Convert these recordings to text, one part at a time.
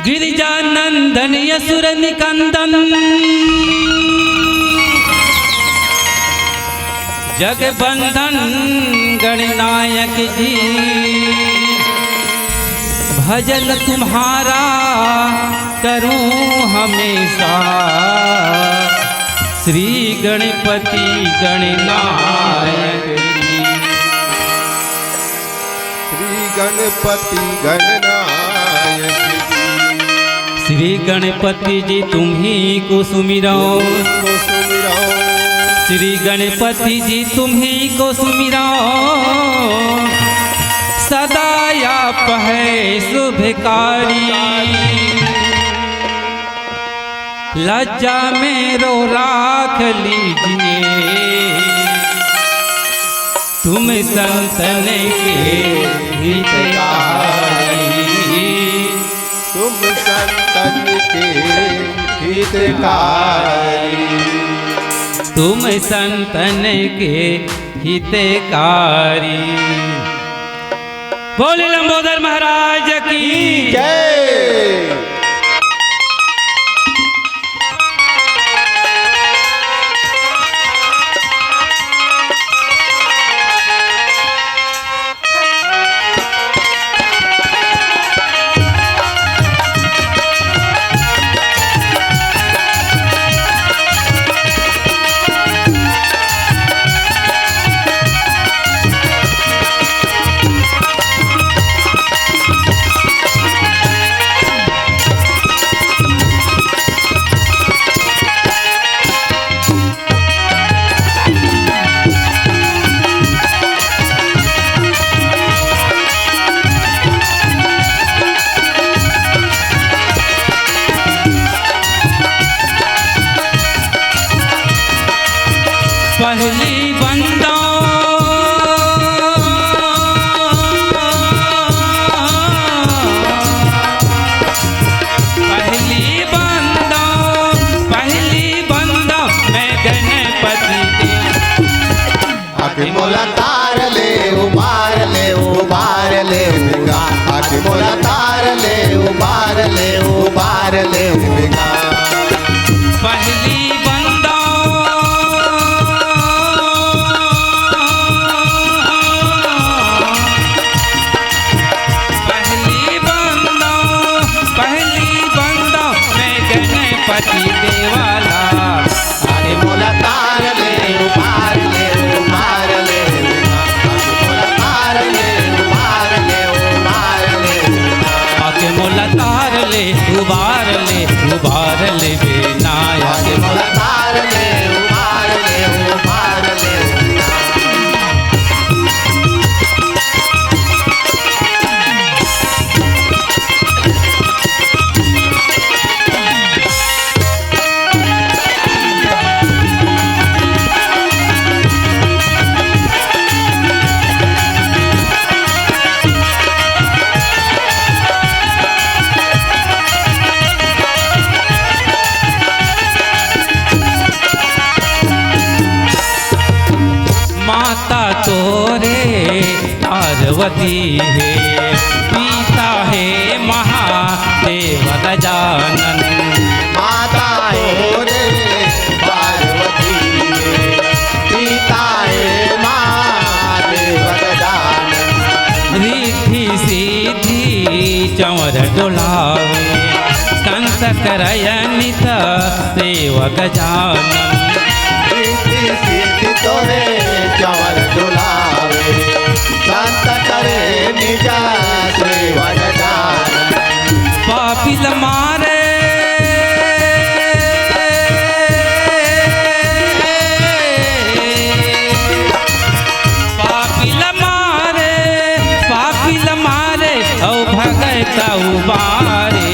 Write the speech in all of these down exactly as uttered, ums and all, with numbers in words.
गिरिजानंदन असुर निकंदन, जग बंधन गणनायक जी, भजन तुम्हारा करूं हमेशा, श्री गणपति गणनायक जी। श्री गणपति गणनायक जी। श्री गणपति जी तुम्ही को सुमिरौं। को सुमिरौं। श्री गणपति जी तुम्ही को सुमिरौं। सदा आप है शुभकारी। लज्जा मेरो राख लीजिए, तुम संतन के हितकारी। तुम संतन के हितकारी। तुम संतन के हितकारी। बोले लंबोदर महाराज की जय। पहली बंदा, पहली बंदा, पहली बंदा मैं गणपति देव। आके मोला तार ले, उबार ले, उबार ले, उबार। आके मोला तार ले, उबार ले, उबार ले, उबार। पहली बंदा, पहली बंदा, पहली बंदा मैं गणपति देवाला। आके मोला तार ले, उबार ले, उबार ले। आके मोला तार ले, उबार ले, उबार ले। आके मोला तार ले, उबार ले, उबार ले बेना। आके मोला तार ले, उबार ले, उबार ले। माता तोरे पार्वती हे, पिता हे महादेव गजानन। माता हे रे पार्वती हे, पिता हे महादेव गजानन। रिद्धि सिद्धि चंवर डोलावे, संत करय नित सेव गजानन। रिद्धि सिद्धि तोरे चंवर डोलावे, संत करे निज सेवा गजानन। पापी ल मारे, पापी ल मारे, पापी ल मारे, अउ भगत उबारे।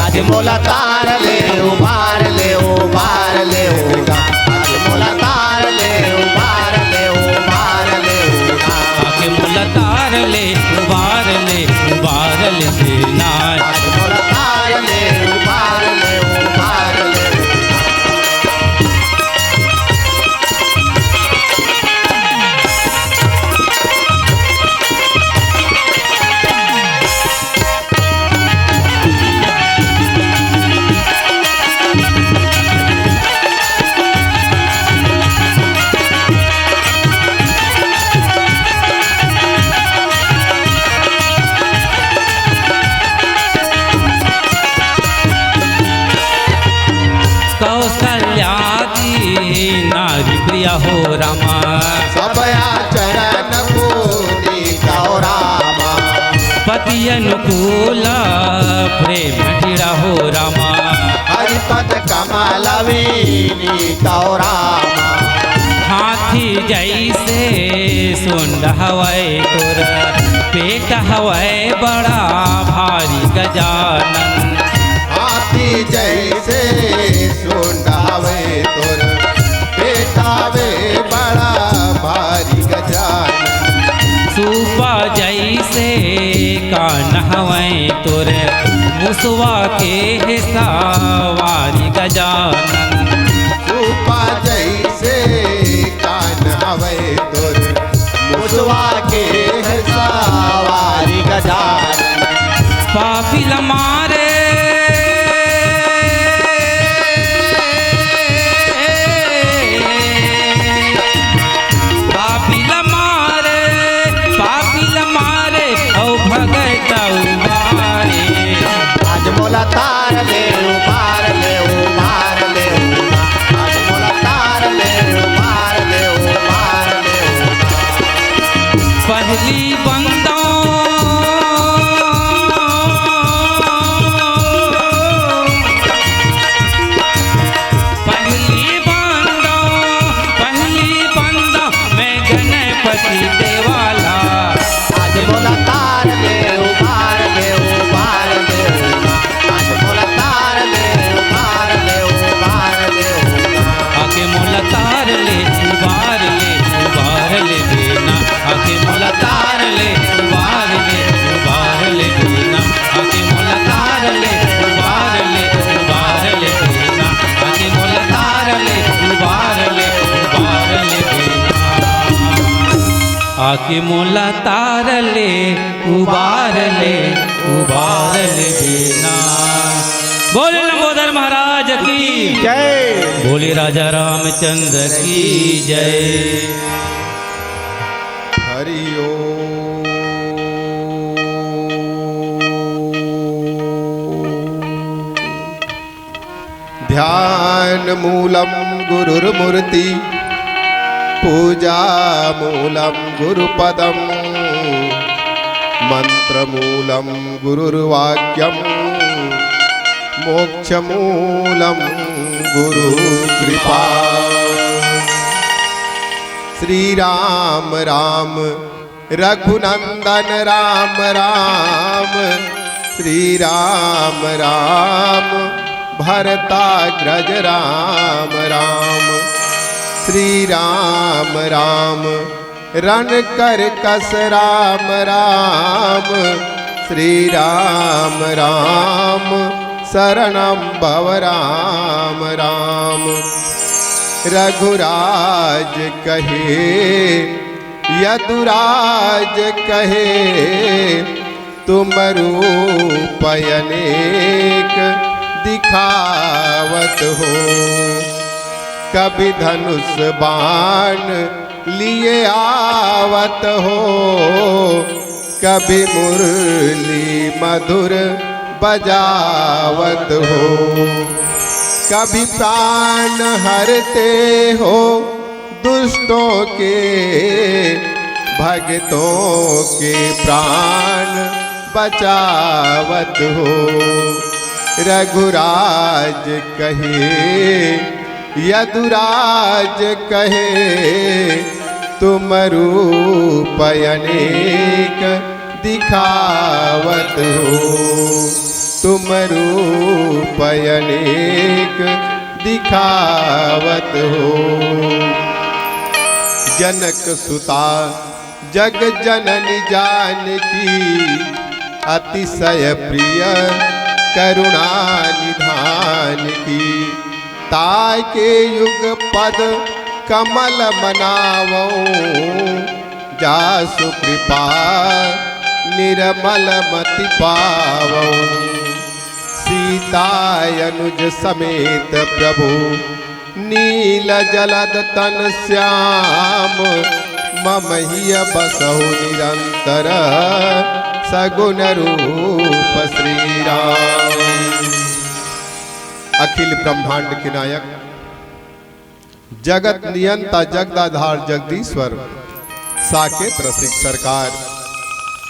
आज मोला तार ले, उबार ले, उबार ले, उबार। आज मोला तार ले, उबार ले, उबार ले, उबार। आके मोला तार ले, उबार ले, उबार ले बेना। आज मोला तार ले, उबार ले, उबार ले, उबार। अनुकूल प्रेम टिड़ा हो रामा। हरि पद कमल वीनी तौ रामा। हाथी जैसे सुंड हवै तोर, पेट हवै बड़ा भारी गजानन। हाथी जैसे सुंड हवै तोर, पेट हवै बड़ा भारी गजानन। सूपा जैसे कान हवै तोर, मुसवा के हे सवारी गजानन। सूपा जैसे कान हवै तोर, मुसवा के हे सवारी गजानन। पापी ल मारे, पापी ल मारे, पापी ल मारे, अउ भगत उबारे। आज मोला तार ले, उबार ले, उबार ले, उबार। आज मोला तार ले, उबार ले, उबार ले, उबार। पहली बंदा, पहली बंदा, पहली बंदा मैं गणपति देवाला। आज मोला तार ले, उबार ले, उबार ले, उबार। आज मोला तार ले, उबार ले, उबार ले, उबार। आके मोला तार ले, उबार ले, उबार ले बेना। आके मोला तार ले, उबार ले, उबार ले बेना। आके मोला तार ले, उबार ले, उबार ले बेना। आके मोला तार ले, उबार ले, उबार ले बेना। आके मोला तार ले, उबार ले, उबार ले बेना। बोले लंबोदर महाराज की जय। बोले राजा रामचंद्र की जय। हरि ओम। ध्यान मूलं गुरुर्मूर्ति, पूजा मूलं गुरुपदम, मंत्र मूलं गुरुर्वाक्यम, मोक्ष मूलं गुरु कृपा। श्री राम राम रघुनंदन राम राम, श्री राम राम भरताग्रज राम राम, श्री राम राम रण कर कस राम राम, श्री राम राम शरणम भव राम राम। रघुराज कहे यदुराज कहे, तुम रूप अनेक दिखावत हो। कभी धनुष बाण लिए आवत हो, कभी मुरली मधुर बजावत हो। कभी प्राण हरते हो दुष्टों के, भक्तों के प्राण बचावत हो। रघुराज कहे, यदुराज कहे, तुम रूप अनेक दिखावत हो, तुम रूप अनेक दिखावत हो। जनक सुता जग जननी जानकी, अतिशय प्रिय करुणा निधान की। ताके युग पद कमल मनावो, जासु कृपा निर्मल मति पावो। सीता अनुज समेत प्रभु नील जलद तन श्याम, मम हिय बसहु निरंतर सगुन रूप श्री राम। अखिल ब्रह्मांड के नायक, जगत नियंता, जगदाधार, जगदीश्वर, साकेत रसिक सरकार,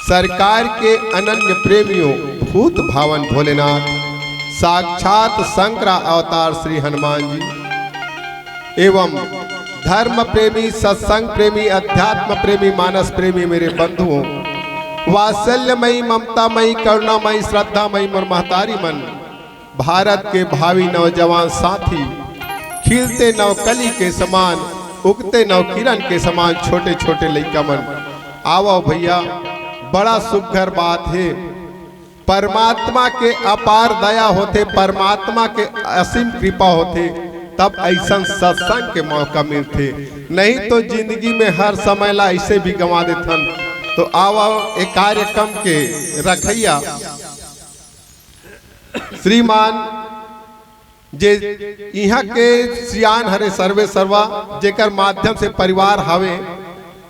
सरकार के अनन्य प्रेमियों, भूत भावन भोलेनाथ, साक्षात शंकरा अवतार श्री हनुमान जी एवं धर्म प्रेमी, सत्संग प्रेमी, अध्यात्म प्रेमी, मानस प्रेमी मेरे बंधुओं, वात्सल्यमयी, ममतामयी, करुणामयी, श्रद्धामयी मोर महतारी मन, भारत के भावी नौजवान साथी, खिलते नवकली के समान, उगते नवकिरण के समान छोटे छोटे लइका मन, आवव भैया, बड़ा सुघर बात हे। परमात्मा के अपार दया होथे, परमात्मा के असीम कृपा होथे, तब अइसन सत्संग के मौका मिलथे, नहीं तो जिंदगी में हर समय ला अइसे भी गंवा देथन। तो आवव ए कार्यक्रम के रखइया श्रीमान जे इहाँ के सियान हरे सर्वे सर्वा, जेकर माध्यम से परिवार हवे,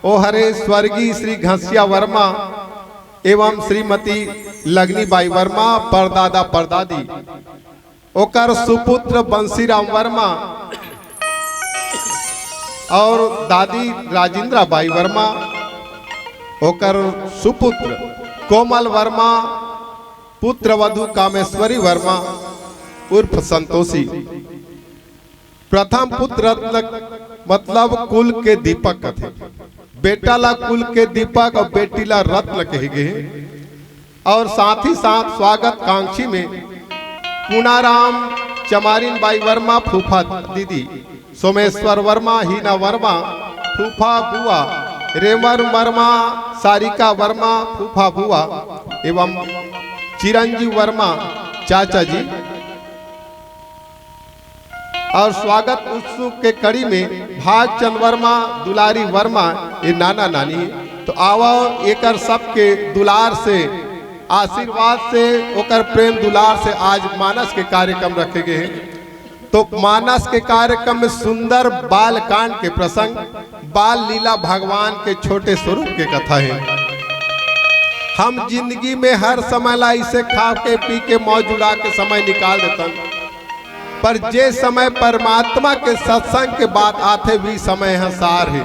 ओ हरे स्वर्गीय श्री घसिया वर्मा एवं श्रीमती लगनी बाई वर्मा, परदादा परदादी, ओकर सुपुत्र बंसीराम वर्मा और दादी राजेंद्रा बाई वर्मा, ओकर सुपुत्र कोमल वर्मा, पुत्र वधु कामेश्वरी वर्मा उर्फ संतोषी। प्रथम पुत्र रत्न मतलब कुल के दीपक कथे। बेटा ला कुल के दीपक और बेटी ला रत्न कहे गे हे। और साथ ही साथ स्वागत कांक्षी में पुनाराम चमारिन बाई वर्मा फूफा दीदी, सोमेश्वर वर्मा, हीना वर्मा फूफा बुआ, रेमर वर्मा, सारिका वर्मा फूफा बुआ एवं चिरंजीव वर्मा चाचा जी। और स्वागत उत्सव के कड़ी में भागचंद वर्मा, दुलारी वर्मा, ये नाना नानी। तो आवव एकर सबके दुलार से, आशीर्वाद से, ओकर प्रेम दुलार से आज मानस के कार्यक्रम रखे गे हे। तो मानस के कार्यक्रम में सुंदर बाल कांड के प्रसंग, बाल लीला भगवान के छोटे स्वरूप के कथा हे। हम जिंदगी में हर समय ला अइसे खा के पी के मौज उड़ा के समय निकाल देथन, पर जे समय परमात्मा के सत्संग के बात आथे, वही समय ह सार हे।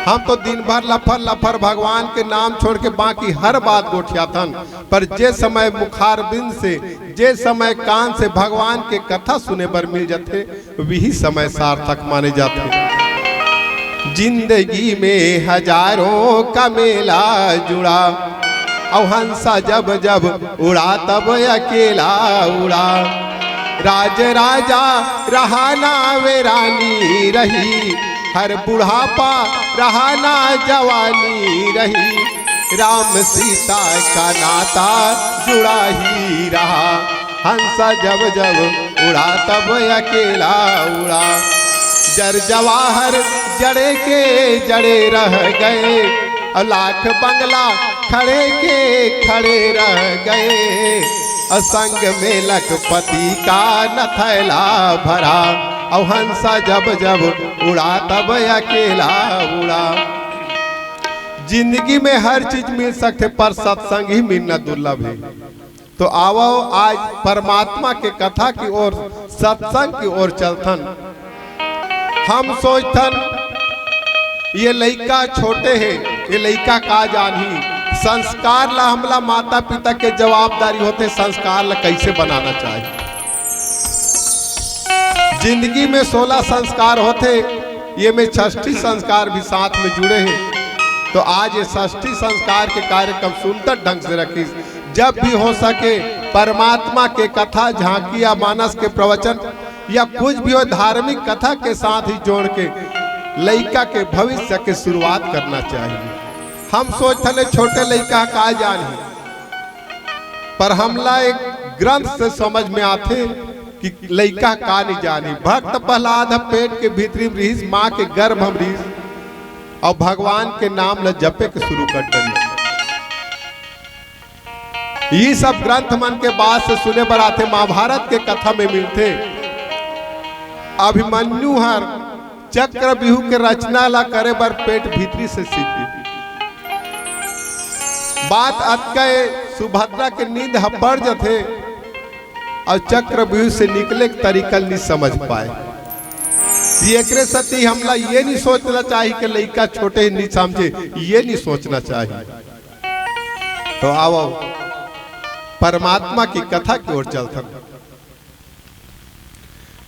हम तो दिन भर लफर लफर भगवान के नाम छोड़ के बाकी हर बात गोठियाथन, पर जे समय मुखारबिंद से, जे समय कान से भगवान के कथा सुने बर मिल जाथे, वही समय सार्थक माने जाथे। जिंदगी में हजारों का मेला जुड़ा, अउ हंसा जब जब उड़ा तब अकेला उड़ा। राज राजा रहा ना वे रानी रही, हर बुढ़ापा रहा ना जवानी रही। राम सीता का नाता जुड़ा ही रहा, हंसा जब जब उड़ा तब अकेला उड़ा। जर जवाहर जड़े के जड़े रह गए, और लाख बंगला खड़े के खड़े रह गए, और संग में लखपति का न थैला भरा, और हंसा जब जब उड़ा तब अकेला उड़ा। जिंदगी में हर चीज मिल सकथे, पर सत्संग ही मिलना दुर्लभ हे। तो आवव, आज परमात्मा के कथा की ओर, सत्संग की ओर चलथन। हम सोचथन, ये लइका छोटे हे, ये लइका का जानही? संस्कार ला, हमला माता पिता के जवाबदारी होथे, संस्कार ला कइसे बनाना चाही। जिंदगी में सोलह संस्कार होथे, ये में षष्ठी संस्कार भी साथ में जुड़े हे। तो आज ये षष्ठी संस्कार के कार्यक्रम सुंदर ढंग से रखिस। जब भी हो सके, परमात्मा के कथा, झांकी या मानस के प्रवचन या कुछ भी हो, धार्मिक कथा के साथ ही जोड़ के लइका के भविष्य के शुरुआत करना चाहिए। हम सोचथन, छोटे लइका का जानही, पर हमला एक ग्रंथ से समझ में आथे कि लइका का नहीं जानी। भक्त प्रहलाद ह पेट के भीतरी में रिहिस, माँ के गर्भ में रिहिस, और भगवान के नाम ल जपे के शुरू कर डरिस। ये सब ग्रंथ मन के बात से सुने बर आथे, महाभारत के कथा में मिलथे। अभिमन्यु हर चक्रव्यूह के रचना ला करे बर पेट भीतरी से सीख गे। बात अतका ए, सुभद्रा के नींद ह पड़ जथे और चक्रव्यूह से निकले के तरीका ल नहीं समझ पाए। ये एकरे सेती हमला ये नहीं सोचना चाहिए कि लइका छोटे नहीं समझे, ये नहीं सोचना चाहिए। तो आवव, परमात्मा की कथा की ओर चलथन।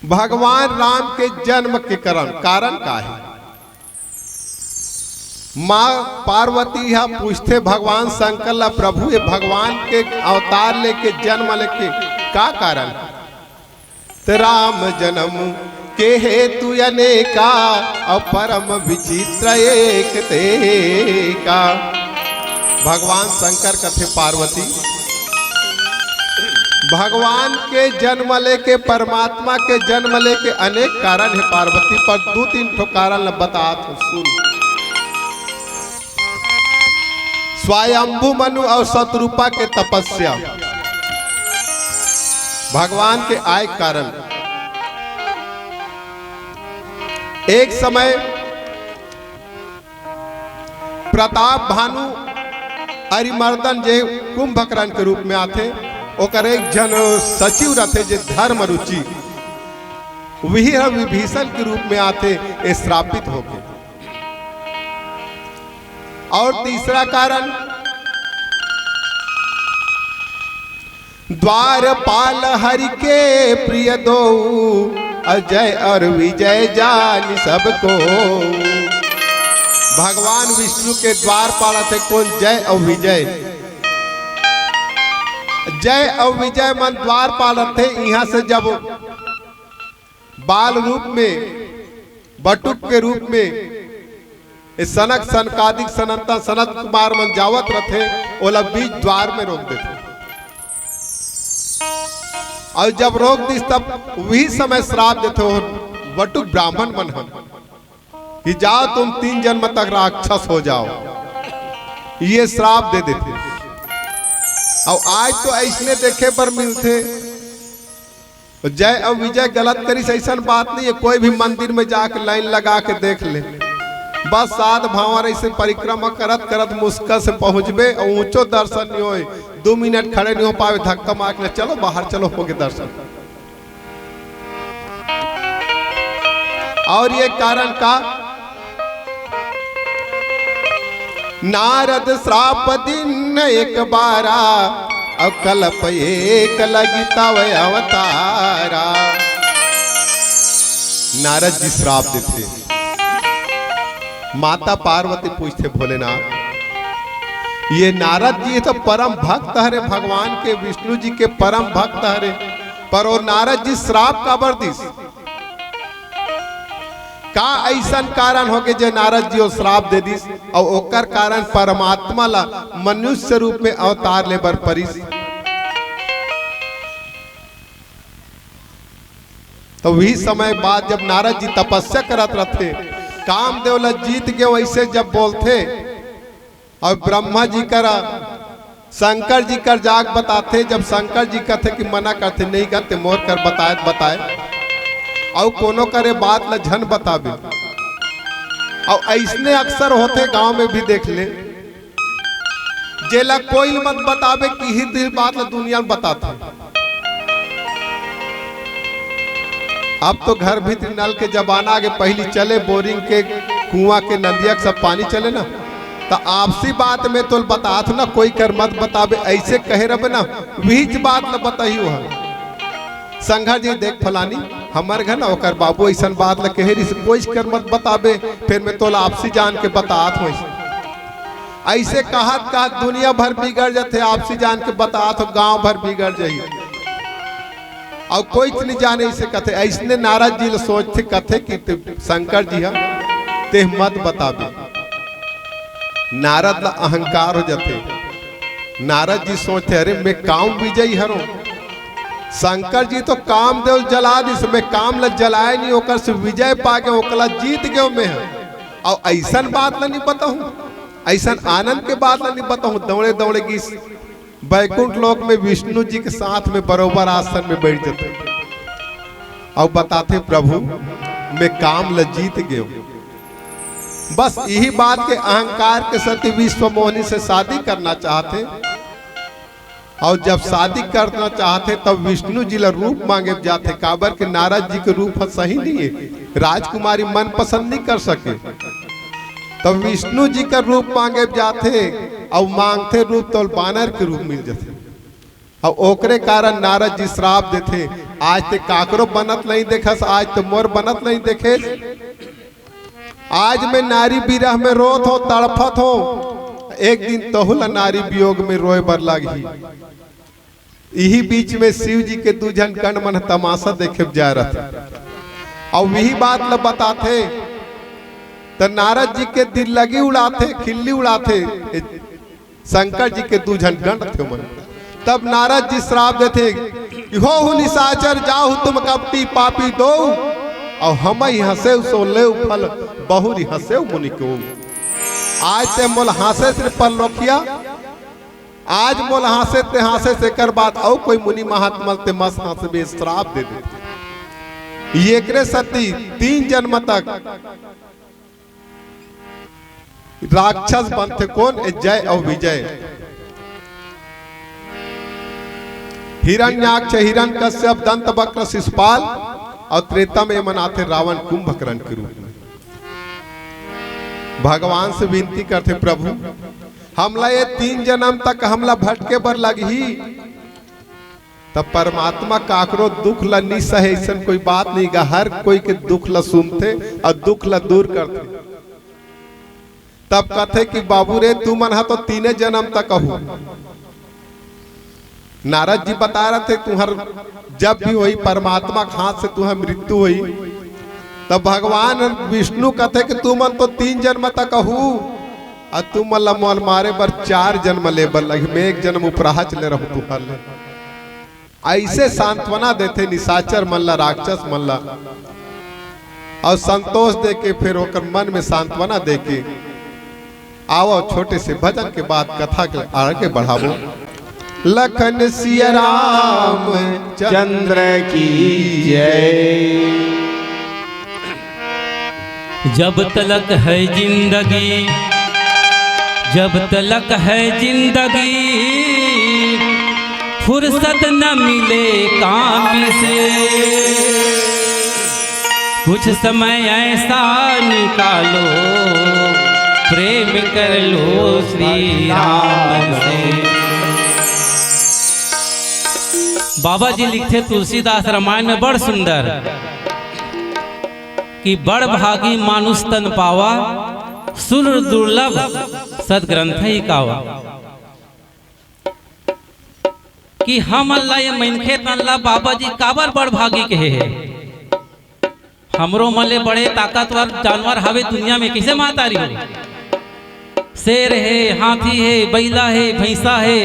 भगवान राम के जन्म के कारण, कारण का हे? माँ पार्वती ह पूछथे भगवान शंकर ला, "प्रभु, ये भगवान के अवतार लेके, जन्म लेके का कारण?" त राम जन्म के हेतु अनेका, अउ परम विचित्र एक तेका। भगवान शंकर कथे पार्वती, भगवान के जन्म लेके, परमात्मा के जन्म लेके अनेक कारण हे पार्वती, पर दू तीन ठो कारण ल बतात हंव, सुन। स्वयंभू मनु अउ शतरूपा के तपस्या, भगवान के आय के कारण। एक समय प्रताप भानु अरिमर्दन, जे कुंभकर्ण के रूप में आथे, ओकर एक झन सचिव रथे, जे धर्म रुचि, वही ह विभीषण के रूप में आथे, ए श्रापित होके। अउ तीसरा कारण, द्वारपाल हरि के प्रिय दो, अजय अउ विजय जानि सब को। भगवान विष्णु के द्वारपाल थे कोन? जय अउ विजय। जय अउ विजय मन द्वारपाल थे। इहां से जब बाल रूप में, बटुक के रूप में, ए सनक सनकादिक सनंदन सनत कुमार मन जावत रथे, ओला बीच द्वार में रोक देथे। अउ जब रोक दिस, तब वही समय श्राप देथे ओ बटुक ब्राह्मण मन ह कि जाओ, तुम तीन जन्म तक राक्षस हो जाओ, ये श्राप दे देथे। अउ आज तो अइसने देखे बर मिलथे। जय अउ विजय गलत करिस, अइसन बात नहीं हे। कोई भी मंदिर में जाके लाइन लगा के देख ले, बस सात भांवर अइसे परिक्रमा करत करत मुश्किल से पहुंचबे अउ ऊंचो दर्शन नहीं होय, दू मिनट खड़े नहीं हो पावे, धक्का मार के ले, "चलो बाहर चलो, होगे दर्शन।" अउ ये कारण का? नारद श्राप दीन्ह एक बारा, अउ कल्प एक लगि तव अवतारा। नारद जी श्राप देथे। माता पार्वती पूछथे भोलेनाथ, ये नारद जी तो परम भक्त हरे, भगवान के विष्णु जी के परम भक्त हरे, पर ओ नारद जी श्राप काबर दिस? का अइसन कारण होगे जे नारद जी ओ श्राप दे दिस अउ ओकर कारण परमात्मा ला मनुष्य रूप में अवतार ले बर परिस? तो वही समय बाद जब नारद जी तपस्या करत रथे, कामदेव ला जीत गेंव अइसे जब बोलथे, अउ ब्रह्मा जी करा शंकर जी कर जाके बताथे। जब शंकर जी कथे कि मना करथे, "नहीं गा, तें मोर कर बताए त बताए, अउ कोनो करे बात ल झन बताबे।" अउ अइसने अक्सर होथे, गांव में भी देख ले, जेला कोई ल मत बताबे, किही दिल बात ल दुनिया में बताथे। अब तो घर भीतरी नल के जमाना आगे, पहिली चले बोरिंग के कुआं के नंदिया के सब पानी चले ना, त आपसी बात में तोल बतात ना, कोई कर मत बताबे, अइसे कहे रबे ना, वहीच बात ल बताही ओह। संघा जी देख फलानी, हमर घर ना ओकर बाबू अइसन बात ल कहे रिहिस, कोई कर मत बताबे, फेर मैं तोला आपसी जान के बतात हों। अइसे कहत कहत दुनिया भर बिगड़ जथे, आपसी जान के बतात हो, गांव भर बिगड़ जही। अउ कोई तो नहीं जाने, अइसे कथे। अइसने नारद जी ल सोचथे, कथे कि ते शंकर जी ह, तें मत बताबे। नारद ल अहंकार हो जथे। नारद जी सोचथे, "अरे, मैं काम विजयी हरों।" शंकर जी तो कामदेव जला दिस, मैं काम ल जलाए नहीं, ओकर से विजय पा गेंव, ओकला जीत गेंव मैं ह। अउ अइसन बात ल नहीं बताहूं, अइसन आनंद के बात ल नहीं बताहूं। दौड़े दौड़े गिस बैकुंठ लोक में विष्णु जी के साथ में बरोबर आसन में बैठ जथे। अउ बताथे, "प्रभु, मैं काम ल जीत गेंव।" बस यही बात के अहंकार के सेती विश्व मोहिनी से शादी करना चाहथे। अउ जब शादी करना चाहथे, तब विष्णु जी ला रूप मांगे जाथे, काबर के नारद जी के रूप ह सही नहीं हे, राजकुमारी मन पसंद नहीं कर सके। तब विष्णु जी का रूप मांगे जाथे, अउ मांगथे रूप तो बानर के रूप मिल जथे। अउ ओकरे कारण नारद जी श्राप देथे, आज ते काकरो बनत नहीं देखस, आज तो मोर बनत नहीं देखेस। आज मैं नारी विरह में रोत हो, तड़फत हो, एक दिन तहू ला नारी वियोग में रोए बर लगही। इही बीच में शिव जी के दू झन गण मन तमाशा देखे बर जाए रथे, अउ इही बात ला बताथे, त नारद जी के दिल लगी उड़ाथे, खिल्ली उड़ाथे। ए, शंकर जी के दू झन गण थे मन। तब नारद जी श्राप देथे कि "हो हु निशाचर, जाहु तुम कपटी पापी दो, अउ हमहि हंसेउ सो लेउ फल, बहुरि हंसेउ मुनि को।" आज ते मोला हंसेस रे परलोकिया, आज मोला हंसेस ते हंसेस, एकर बाद अउ कोई मुनि महात्मा ते मस हंसबे, श्राप दे देथे। एकरे सेती तीन जन्म तक राक्षस बनथे कोन? ए जय अउ विजय। हिरण्याक्ष, हिरण्यकश्यप, दंत वक्र, शिशुपाल अउ त्रेता में मन आथे रावण कुंभकर्ण के रूप में। भगवान से विनती करथे, "प्रभु, हमला ये तीन जन्म तक हमला भटके बर लगही।" तब परमात्मा काकरो दुख ला नी सहे, अइसन कोई बात नहीं गा, हर कोई के दुख ला सुनथे अउ दुख ला दूर करथे। तब कथे कि "बाबू रे, तू मन हा तो तीने जन्म तक अहू।" नारद जी बता रहे थे, "तुहर जब भी होई, परमात्मा के हाथ से तुहर मृत्यु होई।" तब भगवान विष्णु कथे कि "तू मन तो तीन जन्म तक अहू, अउ तू मन ला मोर मारे बर चार जन्म ले बर लगही, मैं एक जन्म उपराहा चले रहूं तुहर ले।" अइसे सांत्वना देथे निशाचर मन ला, राक्षस मन ला, अउ संतोष देके फिर ओकर मन में सांत्वना देके। आवव, छोटे से भजन के बाद कथा के आगे बढ़ाबो। लखन सिया राम चंद्र की जय। जब तलक है जिंदगी, जब तलक है जिंदगी, फुर्सत न मिले काम से। कुछ समय ऐसा निकालो, प्रेम कर लो श्री राम से। बाबा जी लिखथे तुलसीदास रामायण में बड़ सुंदर कि "बड़ भागी मानुष तन पावा, सुर दुर्लभ सदग्रंथ ही कावा।" कि हमन ला, ये मनखे तन ला बाबा जी काबर बड़ भागी कहे हे? हमरो मन ले बड़े ताकतवर जानवर हवे दुनिया में, कइसे महतारी हो? शेर हे, हाथी हे, बइला हे, भैंसा हे,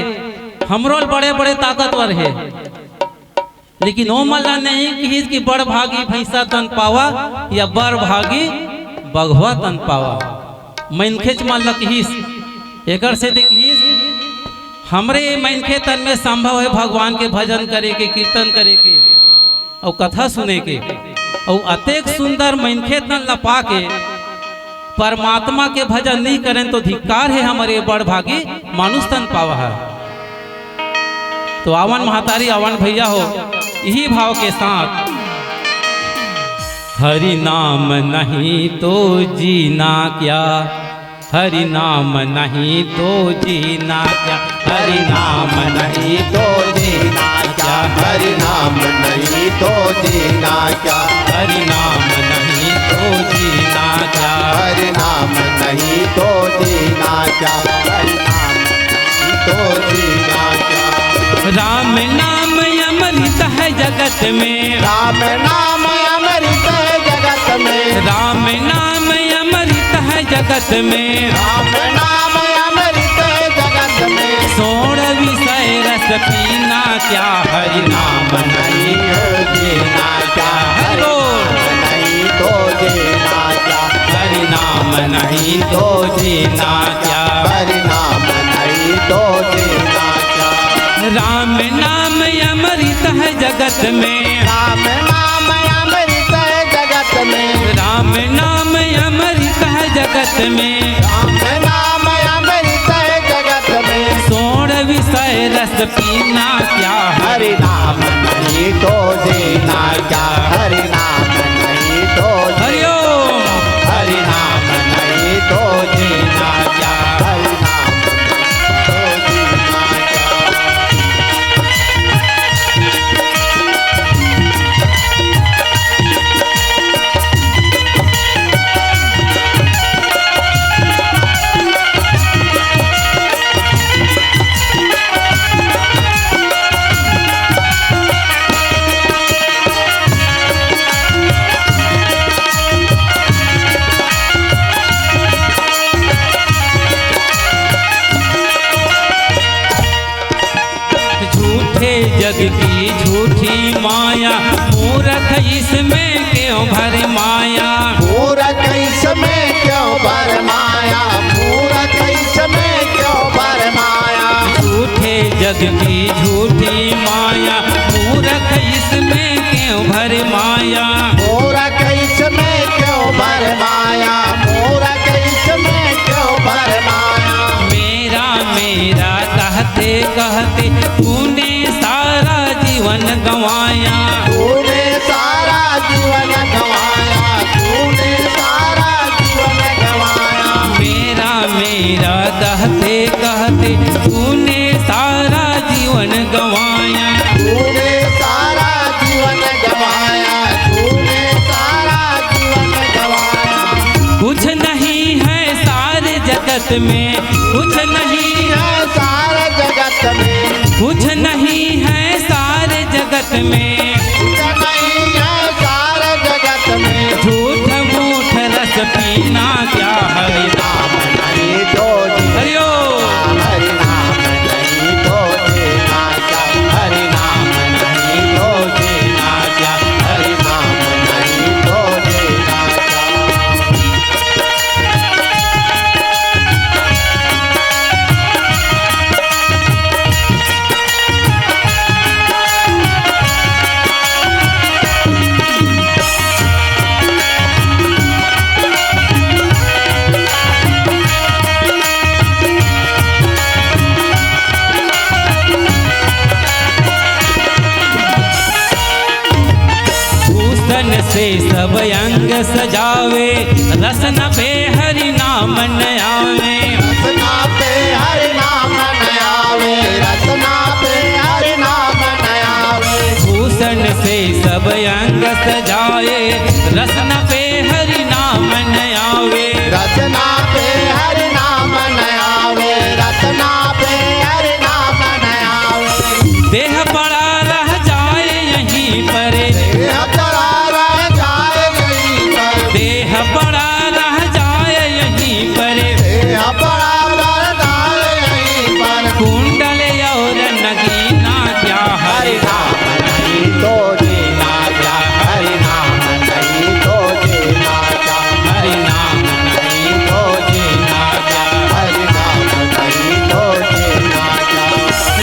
हमरो ले बड़े-बड़े ताकतवर हे। लेकिन ओमन ला नहीं किहिस कि बड़ भागी भैंसा तन पावा या बड़ भागी बघवा तन पावा। मनखेच मन ला किहिस, एकर सेती किहिस, हमरे मनखे तन में संभव हे भगवान के भजन करे के, कीर्तन करे के, अउ कथा सुने के, अउ अतेक सुंदर मनखे तन ला पाके परमात्मा के भजन नइ करेन तो धिक्कार हे हमर ये बड़ भागी मानुष तन पावा हे। तो आवन महतारी, आवन भैया हो, इही भाव के साथ, हरि नाम नहीं तो जीना क्या, हरि नाम नहीं तो जीना क्या, हरि नाम नहीं तो जीना क्या, हरि नाम नहीं तो जीना क्या, हरि नाम नहीं तो जीना क्या, हरि नाम नहीं तो जीना क्या, हरि नाम नहीं तो जीना क्या। राम नाम अमृत है जगत में, राम नाम अमृत है जगत में, राम नाम अमृत है जगत में, राम नाम अमृत है जगत में। सोण विषय रस पीना क्या, हरि नाम नहीं तो जीना क्या, हरि नाम नहीं तो जीना क्या, हरि नाम नहीं तो जीना क्या, हरि नाम नहीं तो जीना क्या। राम नाम अमृत है जगत में, राम नाम अमृत है जगत में, राम नाम अमृत है जगत में, राम नाम अमृत है जगत में। सोण विषय रस पीना क्या, हरि नाम नहीं तो जीना क्या, हरि नाम नहीं तो हरि ओम। हरि नाम नहीं तो जीना क्या, हरि नाम नहीं हे जग की झूठी माया, मूरख इसमें क्यों भरमाया। मूरख इसमें क्यों भरमाया, मूरख इसमें क्यों भरमाया। झूठे जग की झूठी माया, मूरख इसमें क्यों भरमाया। मूरख इसमें क्यों भरमाया, मूरख इसमें क्यों भरमाया। मेरा, मेरा कहते कहते तूने सारा जीवन गंवाया। तूने सारा जीवन गंवाया, तूने सारा जीवन गंवाया। मेरा, मेरा कहते कहते तूने सारा जीवन गंवाया। तूने सारा जीवन गंवाया, तूने सारा जीवन गंवाया। कुछ नहीं है सारे जगत में, कुछ नहीं है सारे जगत में। कुछ नहीं है सारे जगत में। कुछ नहीं है सारे जगत में। झूठ मूठ रस पीना क्या, हरि नाम नहीं तो जीना। हरि ओम। हरि नाम नहीं तो जीना क्या, हरि नाम नहीं तो जीना क्या, हरि नाम नहीं तो जीना क्या। भूषण से सब अंग सजावे, रसना पे हरि नाम न आवे। रसना पे हरि नाम न आवे, रसना पे हरि नाम न आवे। भूषण से सब अंग सजाए, रसना पे हरि नाम न आवे। रसना पे हरि नाम न आवे, रसना पे हरि नाम न आवे। देह पड़ा रह जाए यहीं पर। देह पड़ा रह जाए यहीं पर। देह पड़ा रह जाए यहीं पर। देह पड़ा रह जाए यहीं पर। कुंडल और नगीना क्या, हरि हरि नाम नहीं तो जीना क्या, हरि नाम नहीं तो जीना क्या, हरि नाम नहीं तो जीना क्या, हरि नाम नहीं तो जीना क्या।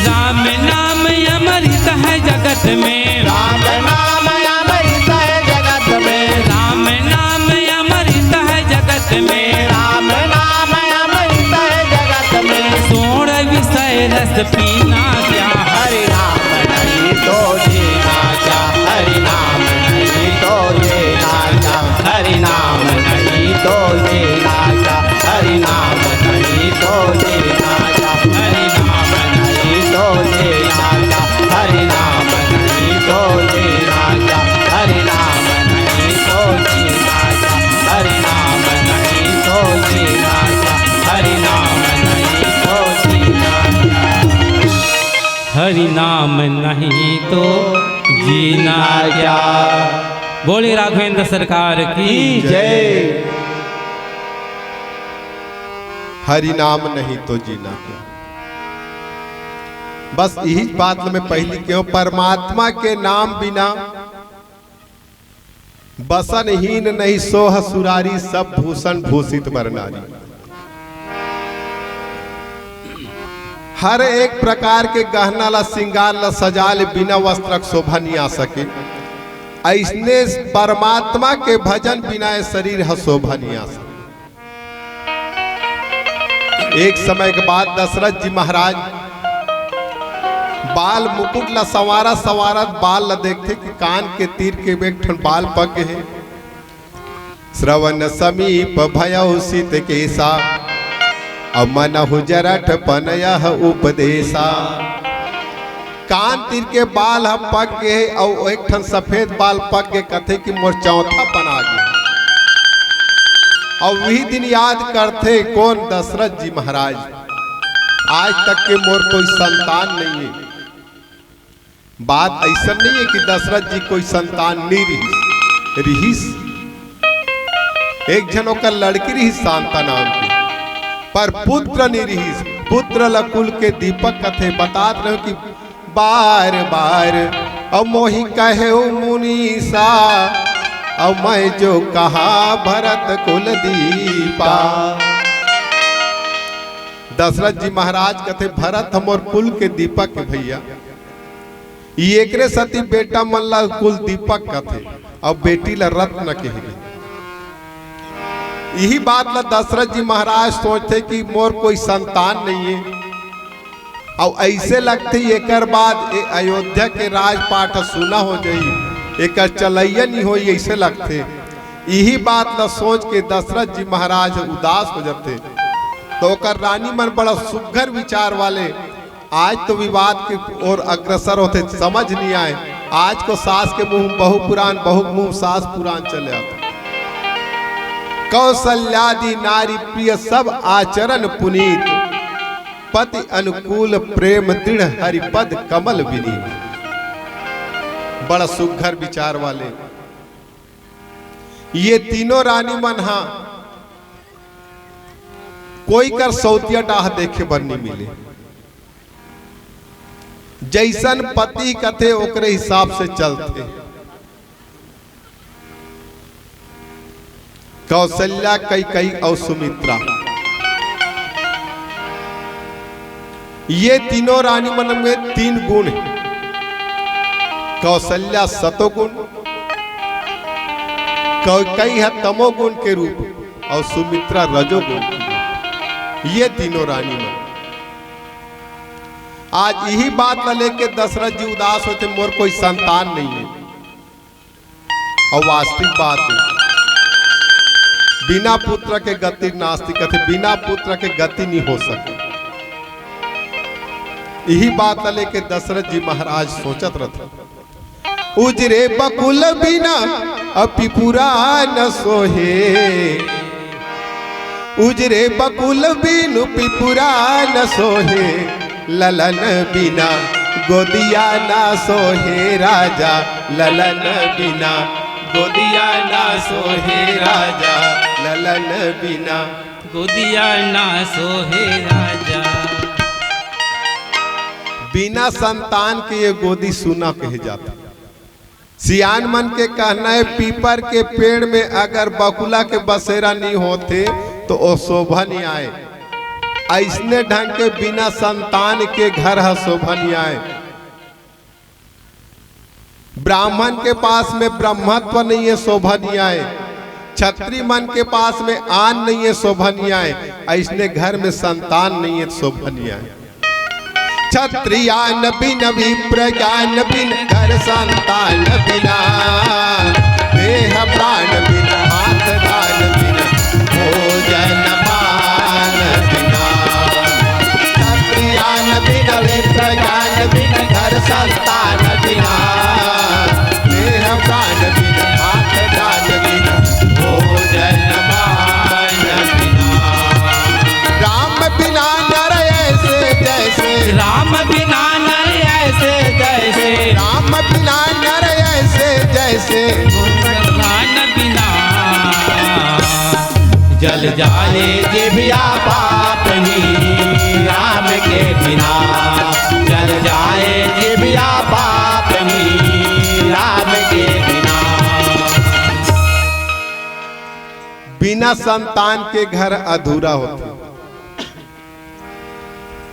राम नाम अमृत है जगत में। राम नाम अमृत है जगत में। राम नाम अमृत है जगत में। राम नाम अमृत है जगत में। सोण विषय रस पीना क्या, हरि नाम नहीं तो जीना क्या, हरि नाम नहीं तो जीना क्या, हरि नाम नहीं तो जीना क्या, हरि नाम नहीं तो जीना क्या, हरि नाम नहीं तो जीना क्या, हरि नाम नहीं तो जीना क्या, हरि नाम नहीं तो जीना क्या, हरि नाम नहीं तो जीना क्या, हरि नाम नहीं तो जीना क्या। हरि नाम नहीं तो जीना क्या। बोले राघवेंद्र सरकार की जय। हरि नाम नहीं तो जीना क्या। बस यही बात मैं पहली कहूं, परमात्मा के नाम बिना बसन हीन नहीं सोह सुरारी, सब भूषण भूषित बर नारी। हर एक प्रकार के गहना ला, श्रृंगार ला सजा ले, बिना वस्त्र के शोभा नहीं आ सके। ऐसने परमात्मा के भजन बिना ये शरीर ह शोभा नहीं आ सके। एक समय के बाद दशरथ जी महाराज बाल मुकुट ला संवारत संवारत बाल ला देखथे कि कान के तीर के एक ठन बाल पक गे हे। श्रवण समीप भयउ सित केसा, अउ मनहु जरठ पन यह उपदेसा। कान तीर के बाल ह पक गे हे अउ एक ठन सफेद बाल पक गे, कथे कि मोर चौथापन आ गे। अउ वही दिन याद करथे कोन? दशरथ जी महाराज। आज तक के मोर कोई संतान नहीं है। बात ऐसा नहीं है कि दशरथ जी कोई संतान नहीं रिहिस, रिहिस। एक झन ओकर लड़की रिहिस शांता नाम के, पर पुत्र नहीं रिहिस। पुत्र ल कुल के दीपक कथे। बतात रहे कि बार बार, अउ मोहि कहेउ मुनीसा, अउ मैं जो कहा भरत कुल दीपा। दशरथ जी महाराज कथे, भरत ह मोर कुल के दीपक हे भइया। ई एकरे सेती बेटा मन ला कुल दीपक कथे, अउ बेटी ला रत्न कहे। इही बात ला दशरथ जी महाराज सोचथे कि मोर कोई संतान नइ हे, अउ अइसे लगथे, एकर बाद ए अयोध्या के राजपाट ह सूना हो जाई, एकर चलइया नइ होई, अइसे लगथे। इही बात ल सोच के दशरथ जी महाराज उदास हो जथे। तो ओकर रानी मन बड़ा सुघर विचार वाले, आज तो विवाद के ओर अग्रसर होथे, समझ नइ आए। आज को सास के मुंह बहू पुराण, बहू के मुंह सास पुराण चले आथे। कौशल्यादि नारी प्रिय सब आचरण पुनीत, पति अनुकूल प्रेम दृढ़ हरिपद कमल विनीत। बड़ा सुघर विचार वाले ये तीनों रानी मन हा कोई कर सौतिया डाह देखे बर नइ मिले। जइसन पति कथे ओकरे हिसाब से चलथे। कौशल्या, कैकेयी अउ सुमित्रा, ये तीनों रानी मन में तीन गुण हे। कौशल्या सतोगुण, कैकेयी ह तमोगुण के रूप, अउ सुमित्रा रजोगुण के रूप। ये तीनों रानी मन, आज इही बात ला लेके दशरथ जी उदास होथे, मोर कोई संतान नइ हे। अउ वास्तविक बात हे, बिना पुत्र के गति नास्ति कथे, बिना पुत्र के गति नइ हो सके। इही बात ला लेके दशरथ जी महाराज सोचत रथे, उजरे बकुल बिना अउ पिपुरान सोहे, उजरे बकुल बिनु पिपुरान सोहे, ललन बिना गोदिया ना सोहे राजा, ललन बिना गोदिया ना सोहे राजा, ललन बिना गोदिया ना सोहे राजा। बिना संतान के ये गोदी सूना कहे जाथे। सियान मन के कहना हे, पीपर के पेड़ में अगर बकुला के बसेरा नइ होथे, तो ओ शोभा नइ आए। अइसने ढंग के बिना संतान के घर ह शोभा नइ आए। ब्राह्मण के पास में ब्रह्मत्व नइ हे, शोभा नइ आए। छत्री मन के पास में आन नइ हे, शोभा नइ आए। अइसने घर में संतान नइ हे, शोभा नइ आए। छत्रियान बिन विप्र ज्ञान बिन घर संतान बिना, देह प्राण बिन हाथ दान बिन भोजन पान बिना। छत्रियान बिन विप्र ज्ञान बिन घर संतान बिना, देह प्राण बिन हाथ दान बिन भोजन पान बिना। राम बिना नर ऐसे जैसे, राम बिना नर ऐसे जैसे, राम बिना नर ऐसे जैसे, भगवान बिना। जल जाए जिभिया पाप ही राम के बिना, जल जाए जिभिया पाप ही राम के बिना। बिना संतान के घर अधूरा होथे।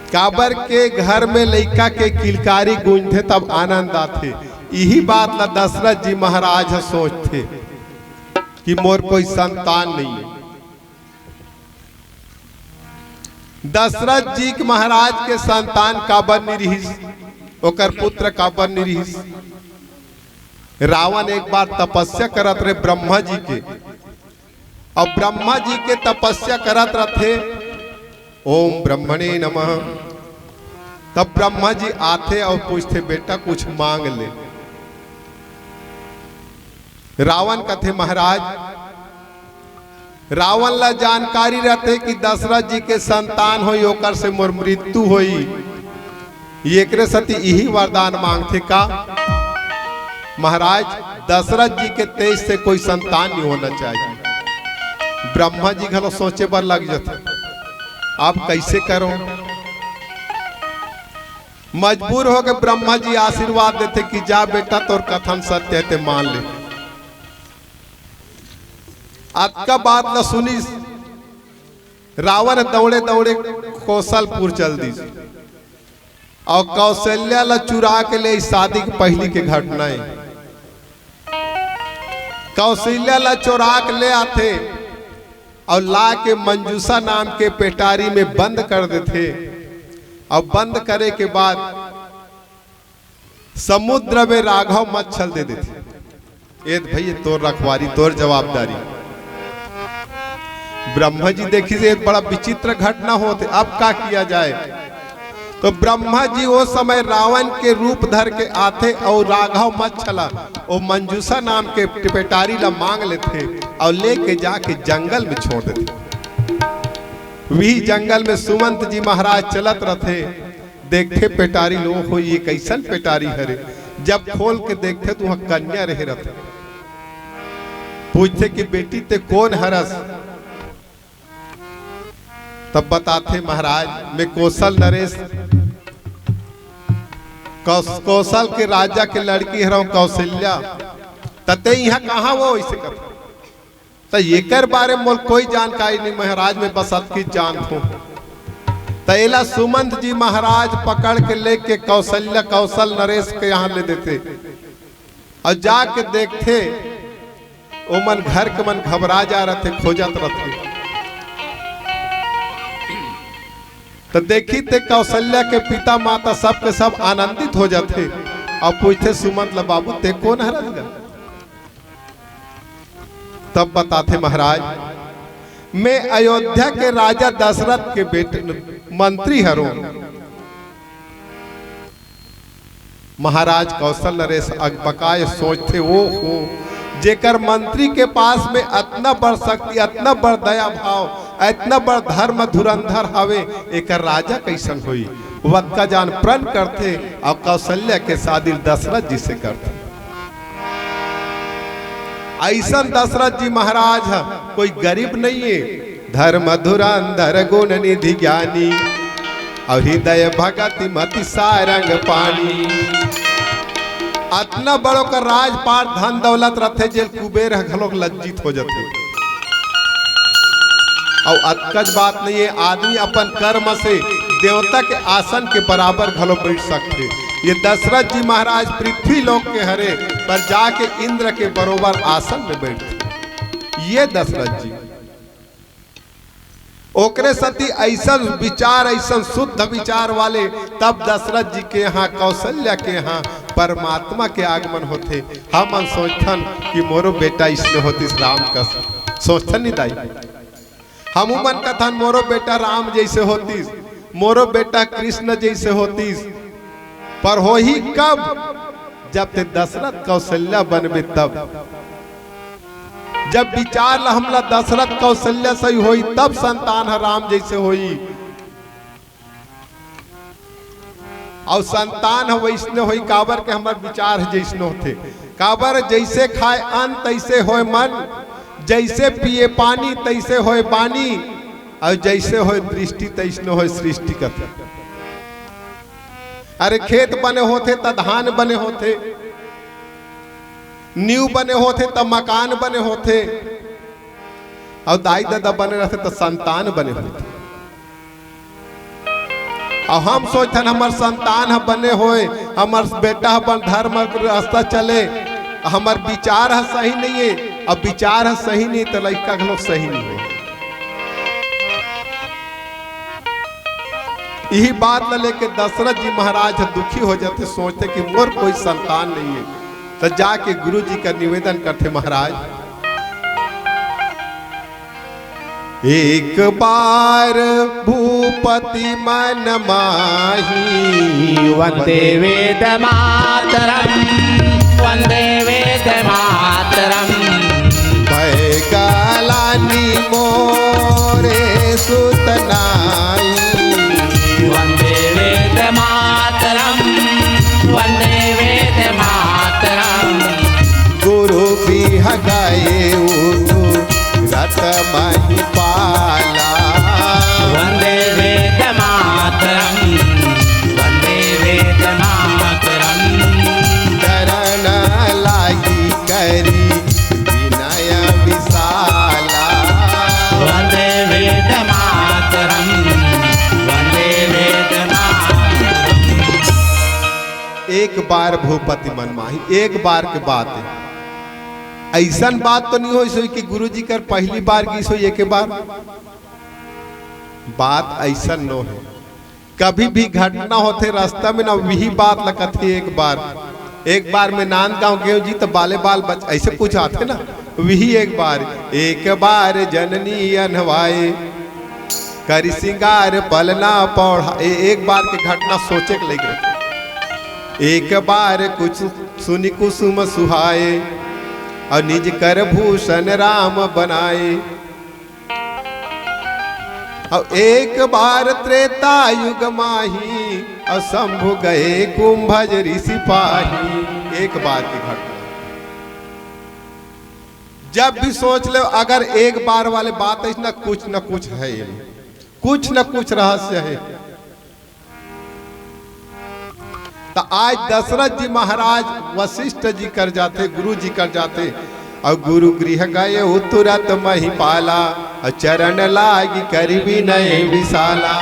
काबर के घर में लइका के किलकारी गूंजथे तब आनंद आथे। इही बात ला दशरथ जी महाराज ह सोचथे कि मोर कोई संतान नइ हे। दशरथ जी के महाराज के संतान काबर नइ रिहिस, ओकर पुत्र काबर नइ रिहिस? रावण एक बार तपस्या करत रहे ब्रह्मा जी के, अउ ब्रह्मा जी के तपस्या करत रथे, ओम ब्रह्मणे नमः। तब ब्रह्मा जी आथे अउ पूछथे, बेटा कुछ मांग ले। रावण कथे, महाराज, रावण ला जानकारी रथे कि दशरथ जी के संतान होई, ओकर से मोर मृत्यु होई। ये एकरे सेती इही वरदान मांगथे का, महाराज, दशरथ जी के तेज से कोई संतान नहीं होना चाहिए। ब्रह्मा जी घलो सोचे बर लग जथे, अब कैसे करो? मजबूर होके ब्रह्मा जी आशीर्वाद देथे कि जा बेटा, तोर कथन सत्य हे, ते मान ले। अतका बात ल सुनिस रावण, दौड़े दौड़े कौशलपुर चल दिस। अउ कौशल्या ल चुरा के ले, शादी के पहिली के घटना हे। कौशल्या ल चुरा के ले आथे अउ ला के मंजूषा नाम के पेटारी में बंद कर देथे। अउ बंद करे के बाद समुद्र में राघव मच्छल दे देथे। ए भैया, तोर रखवारी, तोर जवाबदारी। ब्रह्मा जी देखिस, ये बड़ा विचित्र घटना होत हे, अब का किया जाए? तो ब्रह्मा जी वो समय रावण के रूप धर के आथे अउ राघव मच्छला, वो मंजूषा नाम के पेटारी ला मांग लेथे अउ लेके जाके जंगल में छोड़ देथे। वही जंगल में सुमंत जी महाराज चलत रथे, देखथे पेटारी ला, "ओ हो, ये कइसन पेटारी हरे?" जब खोल के देखथे, तो वहाँ कन्या रहे रथे। पूछथे कि, "बेटी, ते कोन हरस?" तब बताथे, "महाराज, मैं कौशल नरेश, कौश-, कौशल के राजा के लड़की हरव कौशल्या।" "त ते इहाँ कहाँ हो?" अइसे कथे। त एकर बारे में मोला कोई जानकारी नहीं महाराज, मैं बस अतकी जानत हूँ। त एला सुमंत जी महाराज पकड़ के लेके कौशल्या, कौशल नरेश के यहाँ ले देथे अउ जाके देखथे, ओमन घर के मन घबरा जा रथे, खोजत रथे। त देखिथे कौशल्या के पिता माता सब के सब आनंदित हो जाथे अउ पूछथे सुमंत ला, "बाबू, ते कोन हरस गा?" तब बताथे, "महाराज, मैं अयोध्या के राजा दशरथ के बेटे, मंत्री हरों।" महाराज कौशल नरेश अकबकाय सोचथे, "ओ हो, जेकर मंत्री के पास में अतना बड़ शक्ति, अतना बड़ दया भाव, अतना बड़ धर्म धुरंधर हवे, एकर राजा कइसन होही?" वतका जान प्रण करथे अउ कौशल्या के शादी दशरथ जी से करथे। अइसन दशरथ जी महाराज ह कोई गरीब नहीं हे, धर्म धुरंधर गुण निधि ज्ञानी, अउ हृदय भगति मति सारंग पानी। अतना बड़ ओकर राजपाट धन दौलत रथे, जेल कुबेर ह घलोक लज्जित हो जाथे। अउ अतकच बात नहीं हे, आदमी अपन कर्म से देवता के आसन के बराबर घलो बैठ सकथे। ये दशरथ जी महाराज पृथ्वी लोक के हरे, पर जाके इंद्र के बरोबर आसन में बैठथे। ये दशरथ जी, ओकरे सती अइसन विचार, अइसन शुद्ध विचार वाले, तब दशरथ जी के यहाँ, कौशल्या के यहाँ परमात्मा के आगमन होथे। हमन सोचथन कि मोरो बेटा अइसने होतिस राम कस, सोचथन नहीं दाई? हमू मन कथन, "मोरो बेटा राम जइसे होतिस, मोरो बेटा कृष्ण जइसे होतिस।" पर होही कब? जब ते दशरथ कौशल्या बनबे तब। जब विचार ला हमला दशरथ कौशल्या सही होही, तब संतान ह राम जइसे होही। अउ संतान ह वइसने होही, काबर के हमर विचार ह जइसने होथे। काबर, जइसे खाय अन्न तइसे होय मन, जइसे पिए पानी तइसे होय बानी, अउ जइसे होय दृष्टि तइसने होय सृष्टि कथे। अरे, खेत बने होथे त धान बने होथे, नींव बने होथे त मकान बने होथे, अउ दाई ददा बने रथे त संतान बने होथे। अउ हम सोचथन हमर संतान ह बने होय, हमर बेटा ह बन धर्म के रास्ता चले, हमर विचार ह सही नहीं हे, अब विचार ह सही नहीं त लइका घलो सही नहीं हे। इही बात ल लेके दशरथ जी महाराज ह दुखी हो जाथे, सोचथे कि मोर कोई संतान नहीं हे। त जाके गुरु जी का निवेदन करथे, महाराज, एक बार भूपति मन माही। वंदे वेद मातरम, वंदे वेद मातरम। भय गलानी मोरे सुत नाही। वंदे वेद मातरम, वंदे वेद मातरम। गुरु बिहगए उठु रत महिपाला। वंदे वेद मातरम, वंदे वेद एक बार भूपति मन माही, एक बार के बात हे। अइसन बात तो नहीं होइस होही कि गुरुजी कर पहली बार गिस होही एके बार। बात अइसन नो हे। कभी भी घटना होथे रास्ता में ना, वही बात ल कथे एक बार। एक बार मैं नांदगांव गेंव जी, त बाले बाल बच-, अइसे कुछ आथे ना, वही एक बार। एक बार जननी अन्हवाए, करि सिंगार पलना पौढ़ा। ए-, एक बार के घटना सोचे के लइक रहिथे। एक बार कुछ सुनि कुसुम सुहाए, अउ निज कर भूषण राम बनाए। अउ एक बार त्रेता युग माही, अउ शंभु गए कुंभज ऋषि पाही। एक बार की घटना। जब भी सोच ले, अगर एक बार वाले बात हे ना, कुछ न कुछ हे, कुछ न कुछ रहस्य हे। त आज दशरथ जी महाराज वशिष्ठ जी कर जाथे, गुरु जी कर जाथे, अउ गुरु गृह गए तुरत महिपाला, अउ चरण लागि करि विनय विशाला।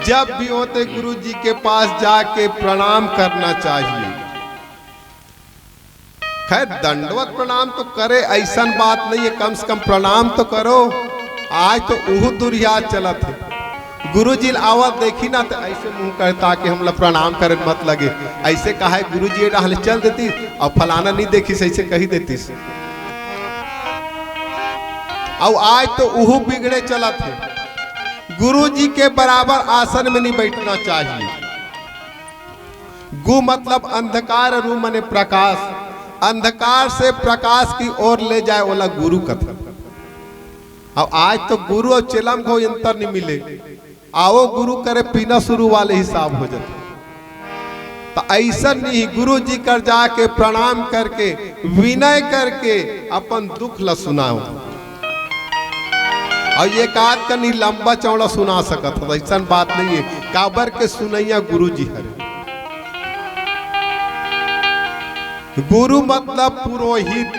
जब भी होथे गुरु जी के पास जाके प्रणाम करना चाहिए। खैर, दंडवत प्रणाम तो करे, अइसन बात नहीं हे, कम से कम प्रणाम तो करो। आज तो उहू दुरिहा चलत हे। गुरुजी ल आवत देखी ना, त अइसे मुंह करता कि हमला प्रणाम करे मत लगे। अइसे कहे, गुरुजी ए डहर ले चल देतिस, अउ फलाना नहीं देखिस, अइसे कहि देतिस। अउ आज तो उहू बिगड़े चलत हे। गुरुजी के बराबर आसन में नहीं बैठना चाहिए। गु मतलब अंधकार, रु मने प्रकाश। अंधकार से प्रकाश की ओर ले जाए वाला गुरु कथे। अब आज तो गुरु अउ चेला म घलो अंतर नहीं मिले। आवो गुरु करे पीना शुरू वाले हिसाब हो जाथे। त अइसन नहीं, गुरु जी कर जाके प्रणाम करके, विनय करके अपन दुख ला सुनाओ। अउ एकाध कनी लंबा चौड़ा सुना सकत हस, अइसन बात नहीं हे। काबर के सुनइया गुरु जी हरे। गुरु मतलब पुरोहित,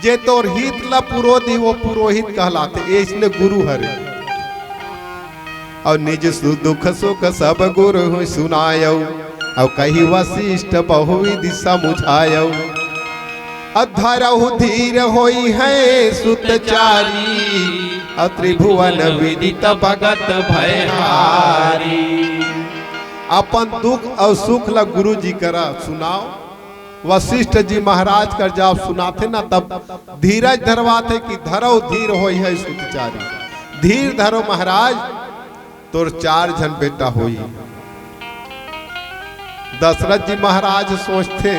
जे तोर हित ला पुरो दिही, वो पुरोहित कहलाथे, अइसने गुरु हरे। अउ निज सु-, दुख सुख सब गुरु होई सुनायउ, अउ कहि वशिष्ठ बहुविधि समुझायउ। अउ धरहु धीर होइहैं सुतचारी, अउ त्रिभुवन विदित भगत भयहारी। अपन दुख अउ सुख ला गुरु जी करा सुनाओ। वशिष्ठ जी महाराज कर जब सुनाथे ना, तब धीरज धरवाथे कि धरहु धीर होइहैं सुतचारी, धीर धरो महाराज, तोर चार झन बेटा होई। दशरथ जी महाराज सोचथे,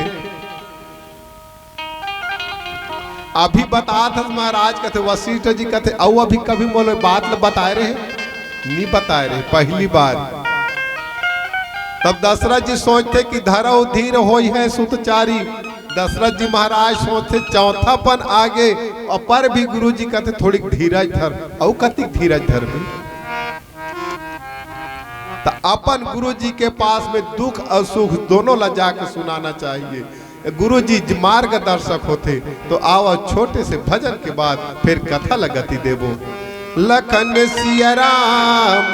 अभी बतात हस महाराज, कथे वशिष्ठ जी कथे, अउ अभी कभी मोला बात ल बताए रहे? नहीं बताए रहे, पहली बार। तब दशरथ जी सोचथे कि धरहु धीर होइहैं सुतचारी। दशरथ जी महाराज सोचथे, चौथापन आगे, अपर भी गुरु जी कथे, थोड़ी धीरज धर। अउ कतिक धीरज धरबे? त अपन गुरु जी के पास में दुख अउ सुख दोनों ला जाके सुनाना चाहिए। गुरु जी ज-, मार्गदर्शक होथे। तो आओ, छोटे से भजन के बाद फिर कथा ला गति देबो। लखन सिया राम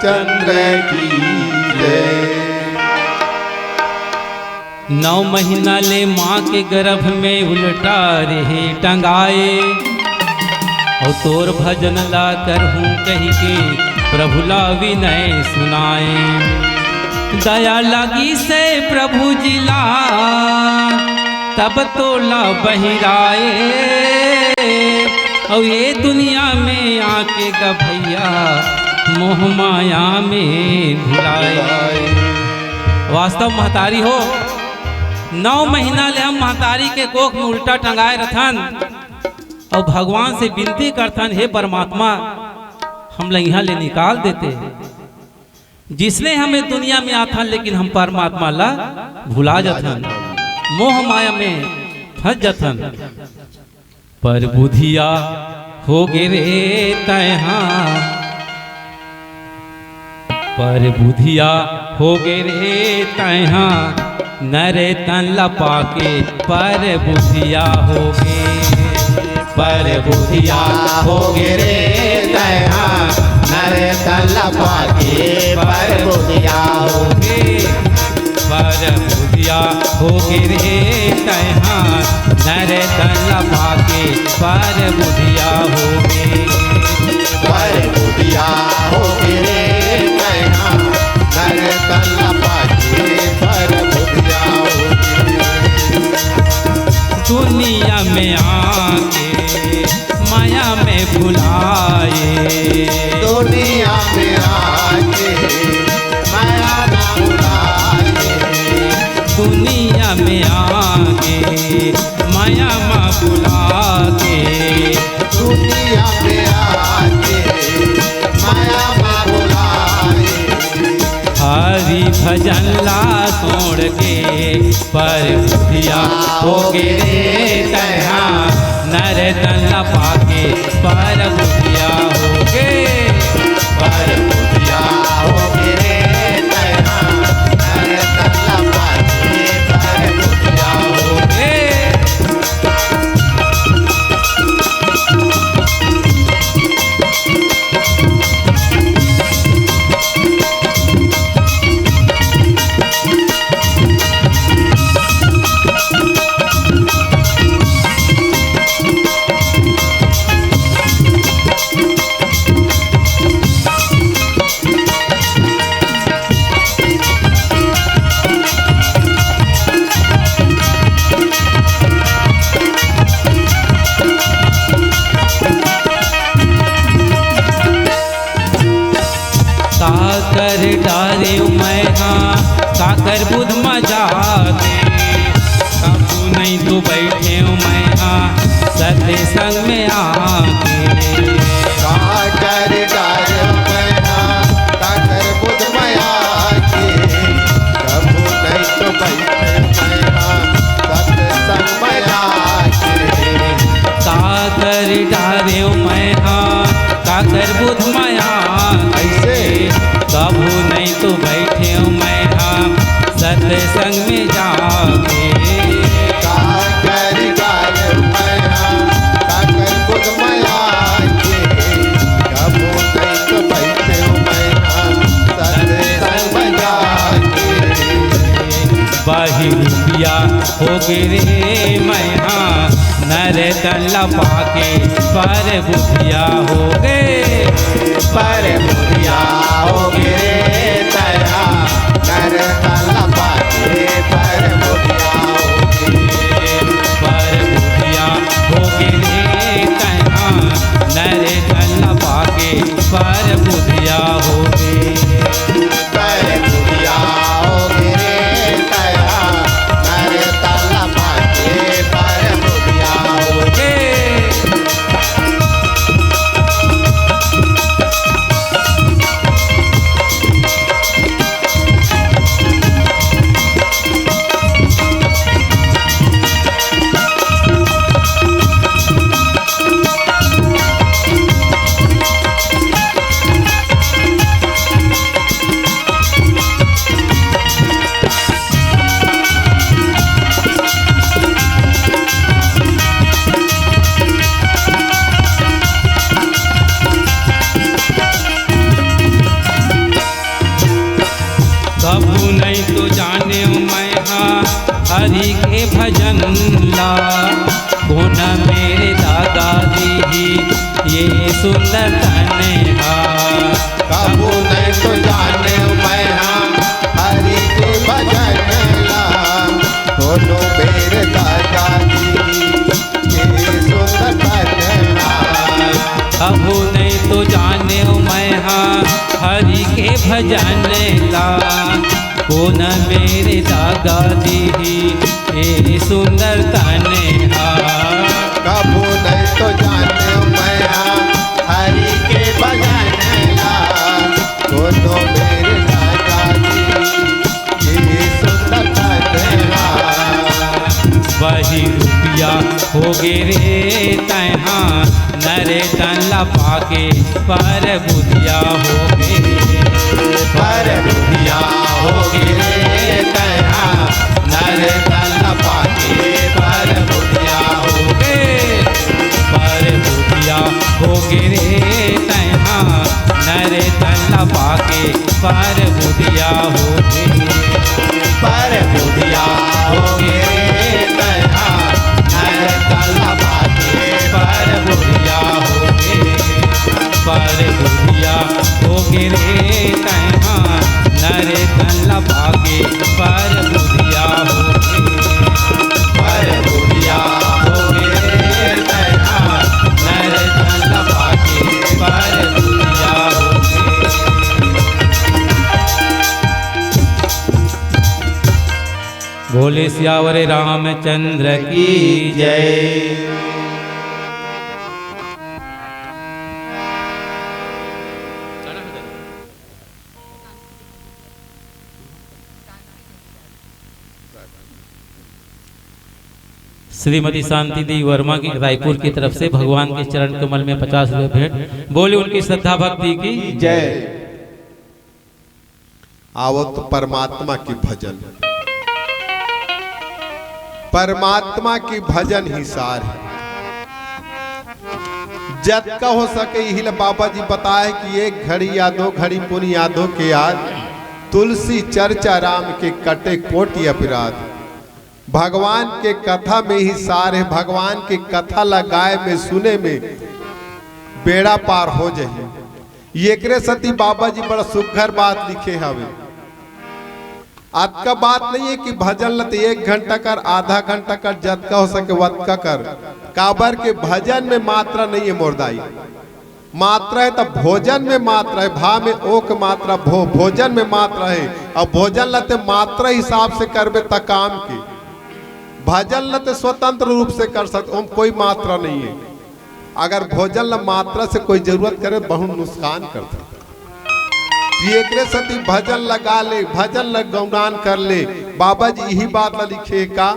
चंद्र की जय। नौ महीना ले माँ के गर्भ में उल्टा रहे टंगाए, अउ तोर भजन ला करहूँ कहि के प्रभु ला विनय सुनाए। दया लागिस हे प्रभु जी ला, तब तोला बहिराए, अउ ये दुनिया में आके गा भैया मोह माया में भुलाए। वास्तव महतारी हो, नौ महीना ले हम महतारी के कोख में उल्टा टंगाए रथन अउ भगवान से विनती करथन, हे परमात्मा, हमला इहाँ ले निकाल देते। जिसने हम ए दुनिया में आथन, लेकिन हम परमात्मा ला भुला जाथन, मोह माया में फंस जाथन। पर बुधिया होगे रे तैहा, पर बुधिया होगे रे तैहा, नरे तन ल पाके पर बुधिया होगे। पर बुधिया होगे रे तैहा, नरे तन ल पाके पर बुधिया होगे। होगे रे तैहा, नर तन ला पाके पर बुधिया होगे। पर बुधिया होगे रे तैहा, नर तन ला पाके पर बुधिया होगे। दुनिया में आके माया में भुलाए। दुनिया में आके माया में भुलाए। दुनिया में आके माया में भुला के। दुनिया में आके माया में भुलाए। हरि भजन ला छोड़ के पर बुधिया होगे रे तैहा, नर तन ला पाके पर बुधिया होगे। पर बुधिया होगे रे तैहा, नर तन ला पाके पर बुधिया होगे। काकर डारेव मैं हा, काकर बुध म जाके, कभू नहीं तो बैठेव मैं हा, सत्संग में आके। काकर डारेव मैं हा, काकर बुध म आके, कभू नहीं तो बैठेव मैं हा, सत्संग में आके। काकर डारेव मैं हा, काकर बुध म आके। अइसे। कभू नहीं तो बैठेव मैं हा, सत्संग में जाके। काकर डारेव मैं हा, काकर बुध म आके। कभू नहीं तो बैठेव मैं हा, सत्संग में जाके। बहिरुपिया होगे रे मैं हा, नर तन ला पाके पर बुधिया होगे। पर बुधिया होगे रे तैहा, नर तन ला पाके पर बुधिया होगे। पर बुधिया होगे रे तैहा, नर तन ला पाके पर बुधिया होगे। पर बुधिया होगे रे तैहा, नर तन ला पाके पर बुधिया होगे। कभू नहीं तो जानेव मैं हा हरि के भजन ला, कोन मेर दागा दीही ये सुंदर तन हा। कभू नहीं तो जानेव मैं हा हरि के भजन ला, कोनो मेर दागा दीही ये सुंदर तन हा। कभू नहीं तो जानेव मैं हा हरि के भजन ला, कोन मेर दागा दीही ये सुंदर तन हा। कभू नहीं तो जानेव मैं हा हरि के भजन ला, कोनो मेर दागा दीही ये सुंदर तन हा। बहिरुपिया होगे रे तैहा, नर तन ला पाके पर बुधिया होगे। पर बुधिया होगे रे तैहा, नर तन ला पाके पर बुधिया होगे। पर बुधिया होगे रे तैहा, नर तन ला पाके पर बुधिया होगे। पर बुधिया बोले सियावर रामचंद्र की जय। श्रीमती शांति देवी वर्मा की, रायपुर की तरफ से भगवान के चरण कमल में पचास रुपए भेंट। बोले उनकी श्रद्धा भक्ति की जय। आवत परमात्मा के भजन, परमात्मा के भजन ही सार है। जतका हो सके, इही ला बाबा जी बताए कि एक घड़ी या दो घड़ी पुनि आधो के याद, तुलसी चर्चा राम के कटे कोटि अपराध। भगवान के कथा में ही सार है, भगवान के कथा ला गाए में, सुने में बेड़ा पार हो जाही। एकरे सेती बाबा जी बड़ा सुघर बात लिखे हवे। अतका बात नहीं है कि भजन ल त एक घंटा कर, आधा घंटा कर, जतका हो सके वतका कर, काबर के भजन में मात्रा नहीं है मोर दाई। मात्रा है त भोजन में मात्रा है, भा में ओ के मात्रा, भो, भोजन में मात्रा है। अउ भोजन ल त मात्रा हिसाब से करबे त काम के, भजन ल त स्वतंत्र रूप से कर सकत, ओम कोई मात्रा नहीं है। अगर भोजन ल मात्रा से कोई जरूरत करे, बहुत नुकसान करथे। जी, एकरे सेती भजन लगा ले, भजन ल गुणगान कर ले। बाबा जी इही बात ल लिखे का,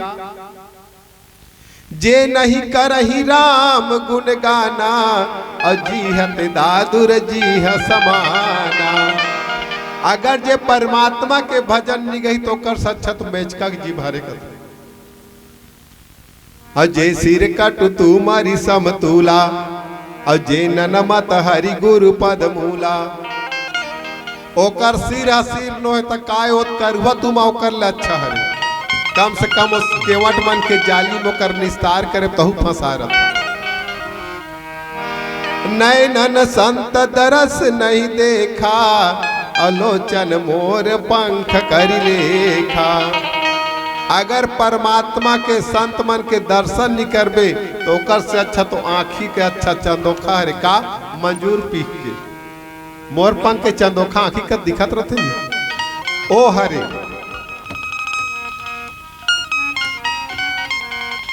जे नहीं करही राम गुण गाना, अउ जीहत दादुर जीह समाना। अगर जे परमात्मा के भजन नि गही, तो ओकर से अच्छा तो मेचका के जीभ हरे कथे। अउ जे सिर कटु तुमरि समतूला, अउ जे नन मत हरि गुरु पद मूला। ओकर सिर ह सिर नोहे त काय ओत करुहा तुमा ओकर ले अच्छा हरे। कम से कम ओ केवट मन के जाली में ओकर निस्तार करे तहू फंसा रहता। नैनन संत दरस नहीं देखा, अलोचन मोर पंख करि लेखा। अगर परमात्मा के संत मन के दर्शन नि करबे, तो ओकर से अच्छा तो आँखी के अच्छा चंदोखा हरे का, मंजूर पीक के। मोर पंख के चंदोखा आँखी कस दिखत रथे नी, ओ हरे।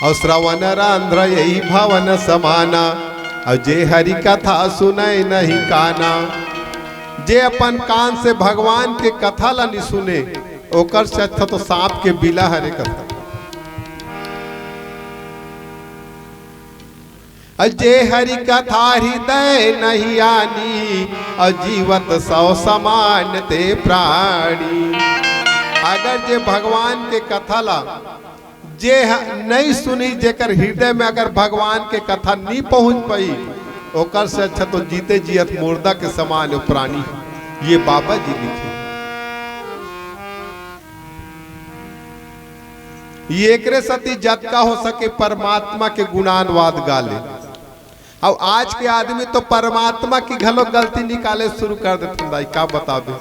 अउ श्रवण रंध्र यही भवन समाना, अउ जे हरि कथा सुनय नहीं काना। जे अपन कान से भगवान के कथा ला नि सुने, ओकर से अच्छा तो सांप के बिला हरे कथा। अउ जे हरि कथा हृदय नहीं आनी, अउ जीवत सौ समान ते प्राणी। अगर जे भगवान के कथा ला जे ह-, नहीं सुनी, जेकर हृदय में अगर भगवान के कथा नहीं पहुंच पाई, ओकर से अच्छा तो जीते जियत मुर्दा के समान प्राणी। ये बाबा जी लिखे। ये एकरे सेती जतका हो सके परमात्मा के गुणानुवाद गा ले। अउ आज के आदमी तो परमात्मा की घलो गलती निकाले शुरू कर देथे दाई, का बताबे।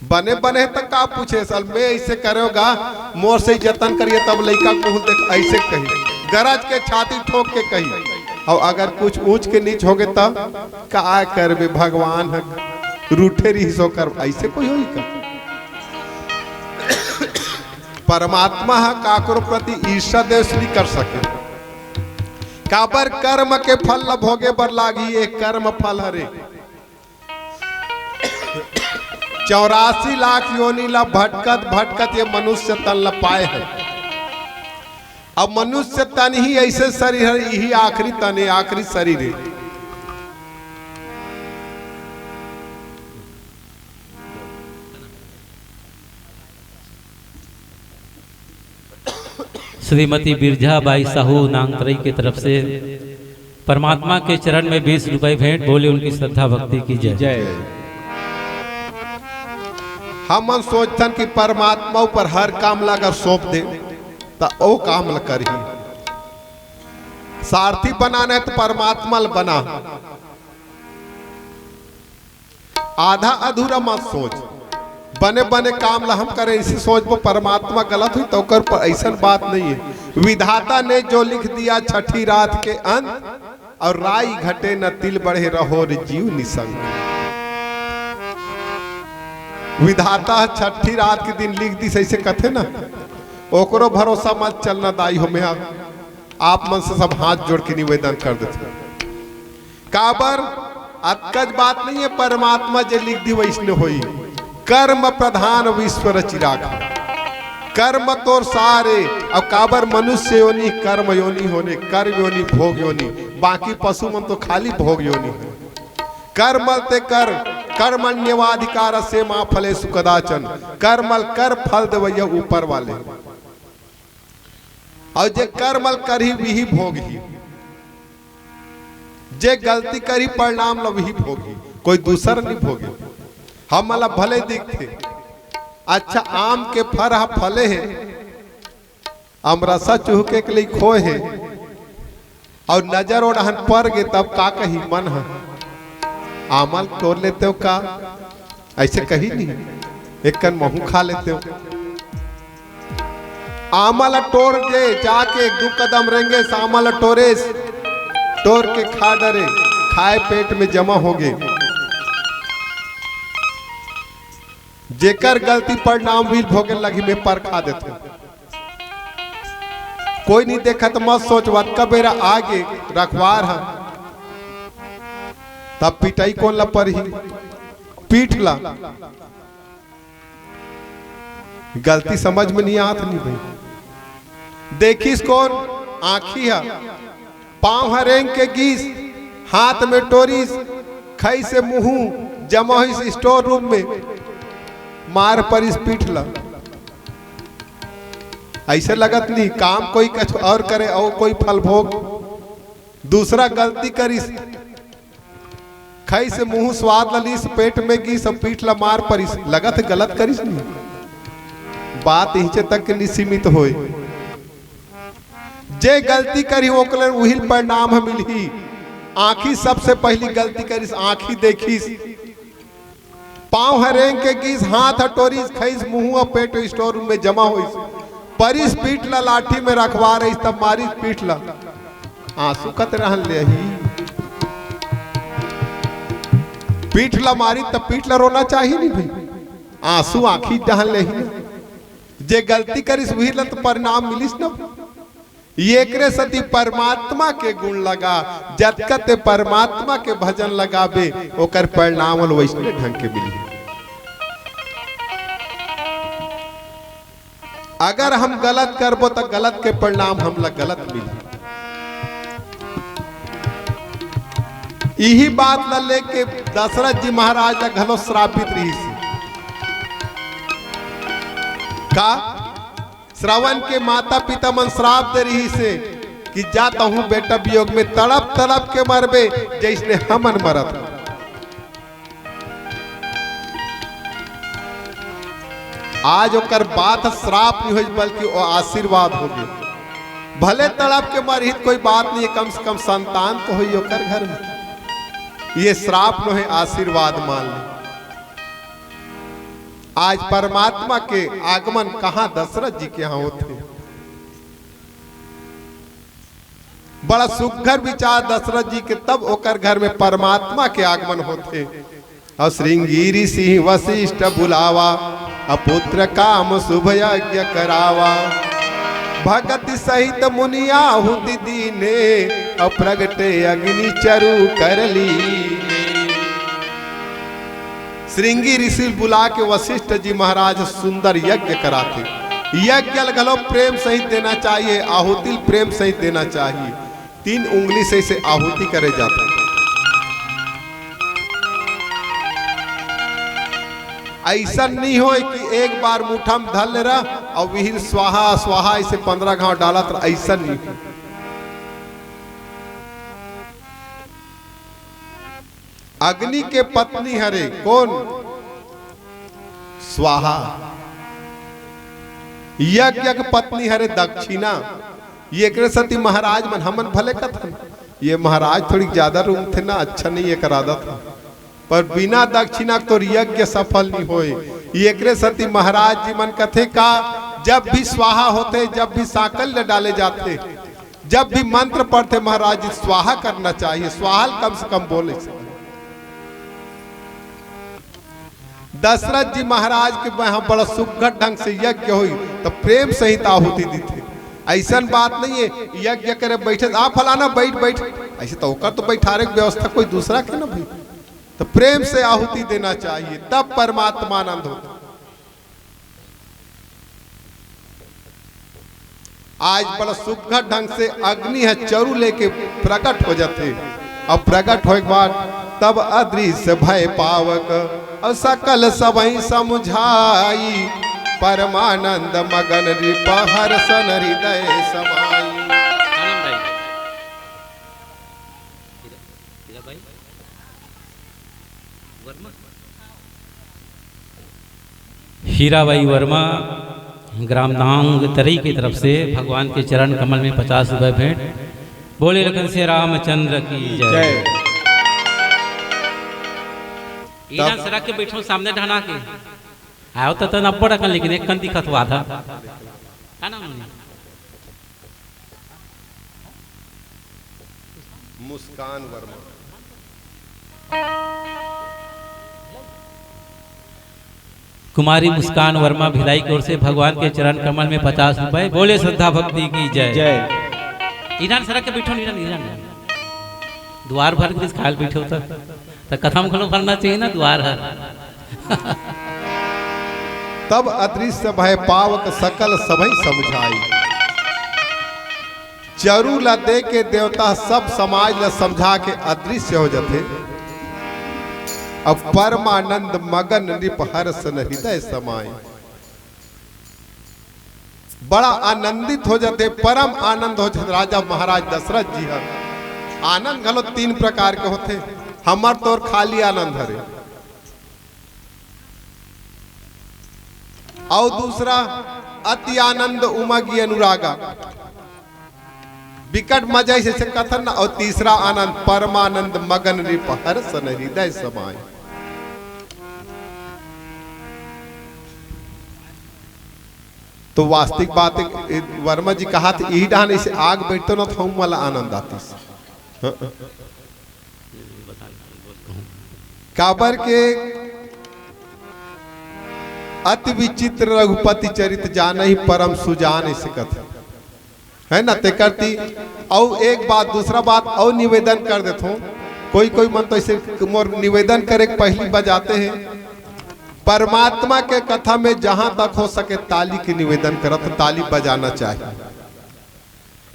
बने बने त का पूछे, साल मैं ऐसे करेगा, मोर से जतन करिए तब लइका को देख ऐसे कही, गरज के छाती ठोक के कही। अउ अगर कुछ ऊंच के नीच होगे त का करबे, भगवान ह रूठे रहिस ओकर, ऐसे कोई होई का? परमात्मा ह काकरो प्रति ईर्ष्या द्वेष नहीं कर सके। काबर कर्म के फल ल भोगे बर लागी, ये कर्म फल हरे। चौरासी लाख योनि ला भटकत भटकत ये मनुष्य तन ला पाए हे। अब मनुष्य तन ही ऐसे शरीर हे, यही आखिरी तन हे, आखिरी शरीर हे। श्रीमती बिरजा बाई साहू नांगतरई के तरफ से परमात्मा के चरण में बीस रुपए भेंट, बोले उनकी श्रद्धा भक्ति की जय। जय। हमन सोचथन कि परमात्मा ऊपर हर काम ला अगर सौंप दे, त ओ काम ला करही। सारथी बनाना हे त परमात्मा ला बना। आधा अधूरा मत सोच, बने बने काम ला हम करें, ऐसे सोचबो परमात्मा गलत होही, त ओकर पर ऐसन बात नहीं हे। विधाता ने जो लिख दिया छठी रात के अंत, अउ राई घटे न तिल बढ़े, रहो रे जीव निसंग। विधाता ह छठी रात के दिन लिख दिस, अइसे कथे ना, ओकरो भरोसा मत चलना दाई हो। मैं आप मन से सब हाथ जोड़ के निवेदन कर देथंव। काबर, अतकच बात नहीं हे, परमात्मा जे लिख दिस वइसने होही। कर्म प्रधान विश्व रचि राखा। कर्म तोर सार ए, अउ काबर मनुष्य योनि कर्म योनि होने, कर्म योनि भोग योनि, बाकी पशु मन तो खाली भोग योनि हे। कर्म ते कर, कर्मण्येवाधिकारस्ते मा फलेषु कदाचन। कर्म ल कर, फल देवइया ऊपर वाले। अउ जे कर्म ल करही, उही भोगही। जे गलती करही, परिणाम ल उही भोगही, कोई दूसर नइ भोगे। हमन ल भले दिखथे, अच्छा, आम के फर ह फले हे, अमरसा चुहके के लइक होय हे, अउ नजर ओ डहन पर गे, तब का कही मन ह, "आमा ल टोर लेतेंव का?" अइसे कही नहीं, "एक कन महूं खा लेतेंव।" आमा ल टोर के जाके दू कदम रेंगेस, आमा ल टोरेस, टोर के खा डरे, खाए पेट में जमा होगे। जेकर गलती परिणाम उही ल भोगे लगही, मैं पर खा देथंव। कोई नहीं देखत, मत सोच, अतका बेरा आगे रखवार ह, तब पिटई कोन ल परही? पीठ ल। गलती समझ में नहीं आत नहीं भाई। देखिस कोन? आँखी ह। पाँव ह रेंग के गीस, हाथ में टोरिस, खइस मुहूं, जमा होइस स्टोर रूम में, मार परिस पीठ ल। अइसे लगत नहीं, काम कोई कछु अउ करे, अउ कोई फल भोग। दूसरा गलती करिस, खइस मुहूं स्वाद ल लिस, पेट में गीस, अउ पीठ ल मार परिस, लगत हे गलत करिस नहीं। बात इहिचे तक के नहीं सीमित होय। जे गलती करही, ओकर उही ल परिणाम ह मिलही। आँखी सबसे पहिली गलती करिस, आँखी देखिस, पाँव ह रेंग के गीस, हाथ ह टोरिस, खइस मुहूं, अउ पेट स्टोर रूम में जमा होइस। परिस पीठ ल, लाठी में रखवार रहिस, तब मारिस पीठ ल। आंसू कते डहन ले आही? पीठ ल मारिस, तब पीठ ल रोना चाही नहीं भाई, आंसू आँखी डहन ले आही ना। जे गलती करिस, उही ल तो परिणाम मिलिस ना। एकरे सेती परमात्मा के गुण लगा, जतका ते परमात्मा के भजन लगाबे, ओकर परिणाम ल वइसने ढंग के मिलही। अगर हम गलत करबो, त गलत के परिणाम हमला गलत मिलही। इही बात ल लेके दशरथ जी महाराज ल घलो श्रापित रिहिस। का? श्रवण के माता पिता मन श्राप दे रिहिस हे कि जा तहूं बेटा वियोग में तड़प तड़प के मरबे, जइसने हमन मरत हन। आज ओकर बात श्राप नहीं होइस, बल्कि ओ आशीर्वाद होगे। भले तड़प के मरही त कोई बात नहीं हे, कम से कम संतान तो होही ओकर घर में। ये श्राप नोहे, आशीर्वाद मान ले। आज परमात्मा के आगमन कहाँ? दशरथ जी के यहाँ होथे। बड़ा सुघर विचार दशरथ जी के, तब ओकर घर में परमात्मा के आगमन होथे। अउ श्रृंगी ऋषि वशिष्ठ बुलावा, अपुत्र काम शुभ यज्ञ करावा। भगति सहित मुनि आहुति दीने, अउ प्रगटे अग्नि चरु कर लीने। श्रृंगी ऋषि ल बुला के वशिष्ठ जी महाराज सुंदर यज्ञ कराथे। यज्ञ ल घलो प्रेम सहित देना चाहिए, आहुति ल प्रेम सहित देना चाहिए। तीन उंगली से इसे आहुति करे जाथे। अइसन नहीं होय कि एक बार मुठा म धर ले रह अउ विहिर स्वाहा स्वाहा इसे पंद्रह घांव डालत रह, अइसन नहीं होय। अग्नि के पत्नी हरे कोन? स्वाहा। यज्ञ के पत्नी हरे दक्षिणा। ये एकरे सेती महाराज मन, हमन भले कथन, ये महाराज थोड़ी ज्यादा रूंगथे ना, अच्छा नहीं एकर आदत ह। पर बिना दक्षिणा के तोर यज्ञ सफल नहीं होय। ये एकरे सेती महाराज जी मन कथे का, जब भी स्वाहा होथे, जब भी सांकल ल डाले जाथे, जब भी मंत्र पढ़थे महाराज जी, स्वाहा करना चाहिए, स्वाहा ल कम से कम बोले से। दशरथ जी महाराज के यहाँ बड़ा सुघर ढंग से यज्ञ होई, तो प्रेम सहित आहुति दीथे। ऐसन बात नहीं है, यज्ञ करे बैठे, "आ फलाना, बैठ, बैठ।" ऐसे तो ओकर तो बैठारे के व्यवस्था कोई दूसरा के ना भाई। तो प्रेम से आहुति देना चाहिए, तब परमात्मा आनंद होता। आज बड़ा सुघर ढंग से अग्नि ह चरु लेके प्रकट हो जाथे, अउ प्रकट होए के बाद तब अदृश्य भय पावक, अउ सकल सबहि समुझाई, परमानंद मगन नृप हरषन हृदय समाई। आनंद आई। हीरा, हीरा भाई वर्मा। हीराबाई वर्मा, ग्राम दांग तरई की तरफ से भगवान के चरण कमल में पचास रुपए भेंट। बोले लखन से रामचंद्र की जय। जय। इधर तब से रख के बैठो सामने ढना के। आयो तो तन अब्बड़ अकन, लेकिन एक कन दिखत हुआ था। का नाम है? मुस्कान वर्मा। कुमारी मुस्कान वर्मा भिलाई की ओर से भगवान के चरण कमल में पचास रुपए। बोले श्रद्धा भक्ति की जय। जय। इधर सरक के बैठो, इधर, इधर। द्वार भर के खाल बैठे होता, तो कथा में घलो भरना चाहिए ना द्वार हर। तब अदृश्य भय पावक सकल सबहि समुझाई। चरु ला दे के देवता सब समाज ला समझा के अदृश्य हो जाथे। अब परमानंद मगन नृप हरषन हृदय समाए। बड़ा आनंदित हो जाथे, परम आनंद हो जाथे। राजा महाराज दशरथ जी हर आनंद घलो तीन प्रकार के होथे, हमर तोर खाली आनंद हरे। अउ दूसरा अति आनंद उमगी अनुरागा, बिकट मजा से, से कथन। अउ तीसरा आनंद परमानंद मगन नृप हरषन हृदय समाए। तो वास्तविक बात है, ए, वर्मा जी कहा थे, यही डहान इसे आग बैठतो ना, तो हम वाला आनंद आतीस। हाँ। काबर के अति विचित्र रघुपति चरित जानहि परम सुजान, इसे कथे, है ना? तेकर ती अउ एक बात, दूसरा बात अउ निवेदन कर देथों। कोई कोई मन तो ऐसे मोर निवेदन करे के पहली बजाते हैं। परमात्मा के कथा में जहां तक हो सके ताली के निवेदन करत, ताली बजाना चाहिए।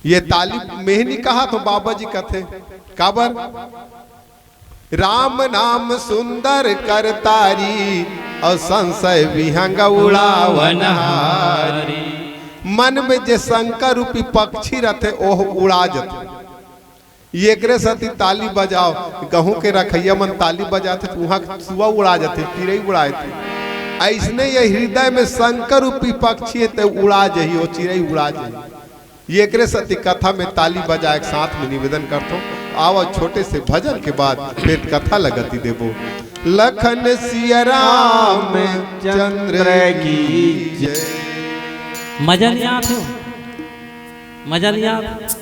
ये ताली में ही नहीं कहा तो बाबा जी कथे, काबर? राम नाम सुंदर कर तारी, अउ संशय विहंग उड़ावन हारी। मन में जे शंका रूपी पक्षी रथे, ओह उड़ा जथे। एकरे सेती ताली बजाओ, गहूं के रखइया मन ताली बजाथे, त उहां के सुआ उड़ा जथे, चिरई उड़ा जथे। अइसने ये हृदय में शंका रूपी पक्षी हे, ते उड़ा जही, ओ चिरई उड़ा जही। ये एकरे सेती कथा में ताली बजाए के साथ में निवेदन करथों। आवा छोटे से भजन के बाद फिर कथा ल गति देबो। लखन सिया राम चंद्र की जय। मजा नहीं आत हो? मजा नहीं आत?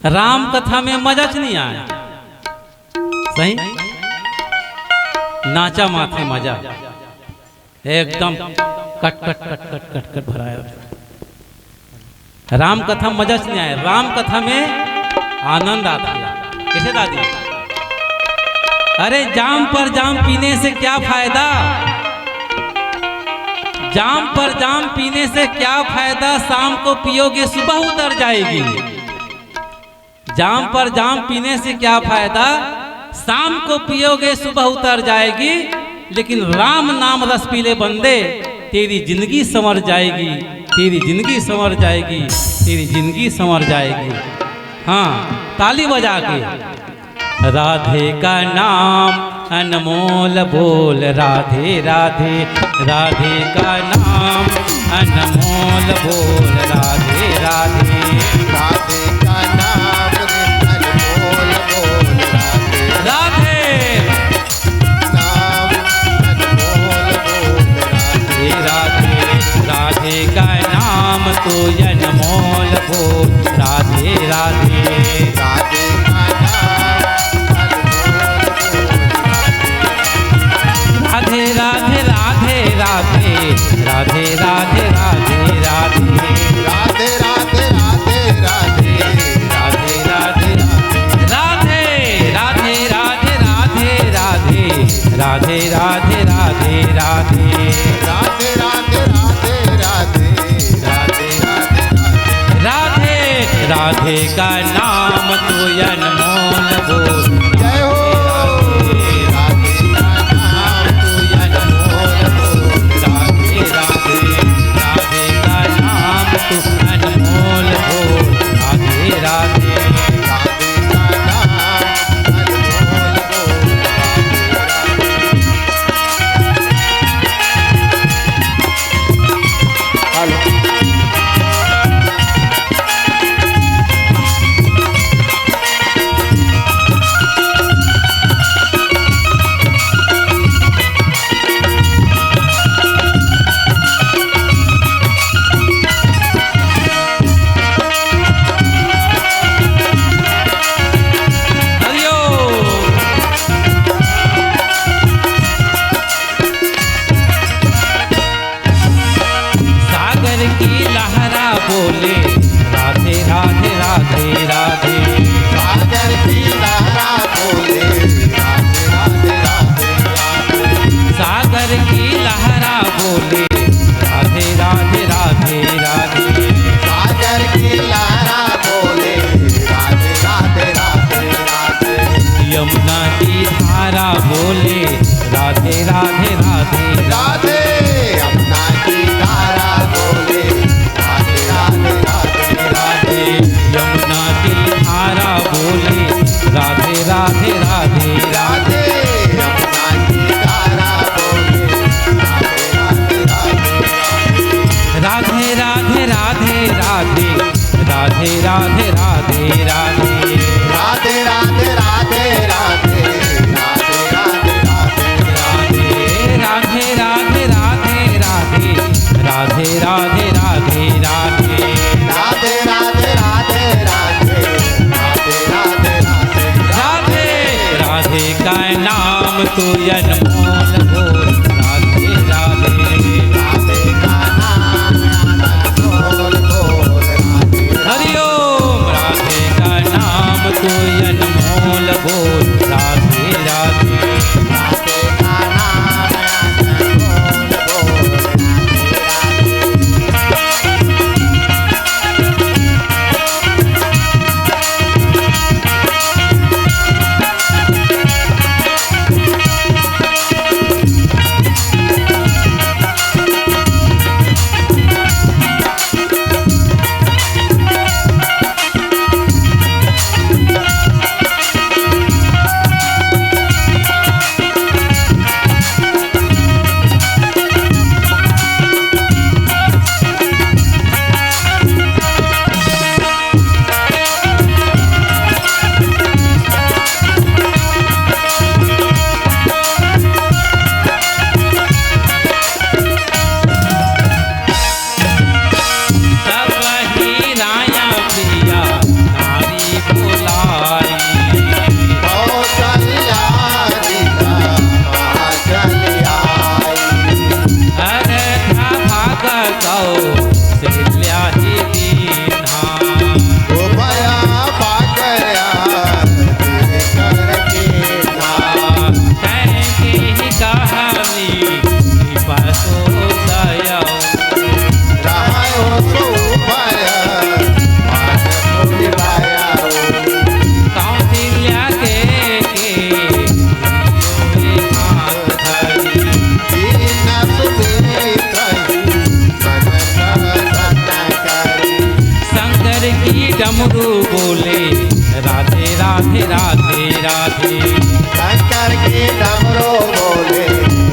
राम कथा में मजाच नहीं आय। सही? नाचा माथे मजा। एकदम कट, कट, कट, कट, कट, कट भराय। राम कथा मजाच नहीं आय, राम कथा में आनंद आता है। कैसे दादी? अरे जाम पर जाम पीने से क्या फायदा, जाम पर जाम पीने से क्या फायदा, शाम को पियोगे सुबह उतर जाएगी। जाम पर जाम पीने से क्या फायदा, शाम को पियोगे सुबह उतर जाएगी, लेकिन राम नाम रस पी ले बंदे, तेरी जिंदगी संवर जाएगी, तेरी जिंदगी संवर जाएगी, तेरी जिंदगी संवर जाएगी। हाँ, ताली बजा के। राधे का नाम अनमोल बोल, राधे राधे। राधे का नाम अनमोल बोल, राधे राधे। राधे का नाम रे अनमोल बोल, राधे। राधे। नाम अनमोल बोल, राधे। राधे राधे। राधे का नाम तो अनमोल बोल, राधे राधे। राधे का नाम अनमोल बोल, राधे। राधे राधे। राधे, राधे, राधे, राधे, राधे। राधे, राधे, राधे, राधे। राधे, राधे, राधे। राधे, राधे, राधे, राधे, राधे। राधे, राधे, राधे, राधे। राधे, राधे, राधे, राधे, राधे, राधे, राधे। राधे, राधे का नाम तू अनमोल बोल। जय हो। राधे, राधे का नाम तू अनमोल बोल। राधे, राधे, राधे का नाम तू अनमोल बोल। राधे, राधे, राधे का नाम अनमोल बोल। राधे, राधे। हेलो। हरिओम। सागर की लहरा बोले, राधे, राधे, राधे, राधे। सागर की लहरा बोले, राधे, राधे, राधे, राधे। सागर की लहरा बोले, राधे, राधे, राधे, राधे। सागर की लहरा बोले, राधे, राधे, राधे, राधे। यमुना की धारा बोले, राधे, राधे, राधे, राधे। यमुना की धारा बोले, राधे, राधे, राधे, राधे। यमुना की धारा बोले, राधे, राधे, राधे, राधे। यमुना की धारा बोले, राधे, राधे, राधे, राधे। राधे, राधे, राधे, राधे। राधे, राधे, राधे, राधे, राधे। राधे, राधे, राधे, राधे, राधे, राधे, राधे। राधे, राधे, राधे, राधे, राधे। राधे, राधे, राधे, राधे, राधे। राधे, राधे, राधे, राधे, राधे, राधे, राधे। राधे, राधे का नाम तू अनमोल बोल। राधे, राधे। राधे का नाम अनमोल बोल। राधे, राधे। हरिओम। राधे का नाम तू अनमोल बोल। राधे, राधे। राधे का नाम अनमोल बोल। राधे, राधे। तब वही राया पिया नारी बुलाई। कौशल्या जी का कहाँ चली आई। अरथ भाग कौशल्या ही दीन्हा। उपया पाकया करके ना। तैं की कहानी पसो दया। रहायो सो उपाय, मान फूल पाया। कौशल्या के, के, हाथ धरी। दीन सुधीर करी, मन का सत्य करी। शंकर की डमरू बोले, राधे, राधे, राधे, राधे। शंकर की डमरू बोले,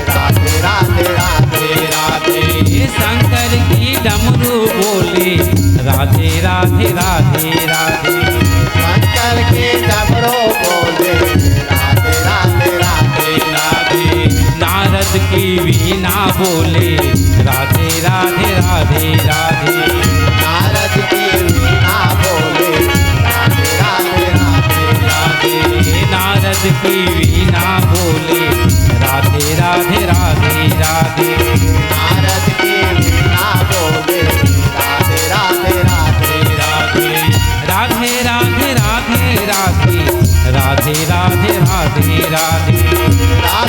राधे, राधे, राधे, राधे। शंकर की डमरू बोले, राधे, राधे, राधे, राधे। शंकर की डमरू बोले, राधे, राधे, राधे, राधे। नारद की वीणा बोले, राधे, राधे, राधे, राधे। नारद की वीणा बोले, राधे, राधे, राधे, राधे। नारद की वीणा बोले, राधे, राधे, राधे, राधे।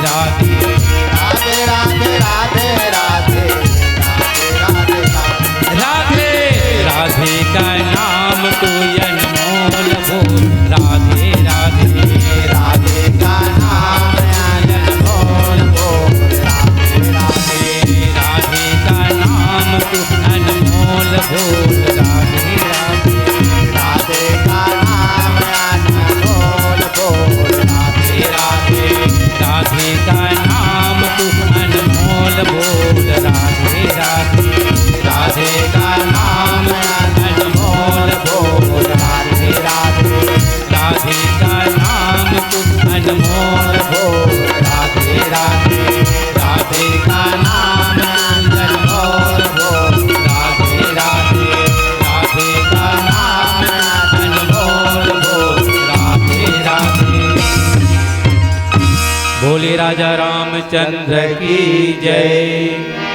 राधे। राधे राधे राधे राधे राधे राधे राधे। राधे राधे का नाम तू अनमोल बोल। राधे राधे। राधे का नाम अनमोल बोल। राधे राधे। राधे का नाम तू अनमोल बोल। राधे राधे। राधे का नाम अनमोल बोल। राधे राधे। राधे का नाम तू अनमोल बोल। राधे राधे। राधे का नाम अनमोल बोल। राधे राधे। राधे का नाम तू अनमोल बोल। राधे राधे। राधे का नाम अनमोल बोल। राधे राधे। राधे का नाम अनमोल बोल। राधे राधे। बोले राजा रामचंद्र की जय।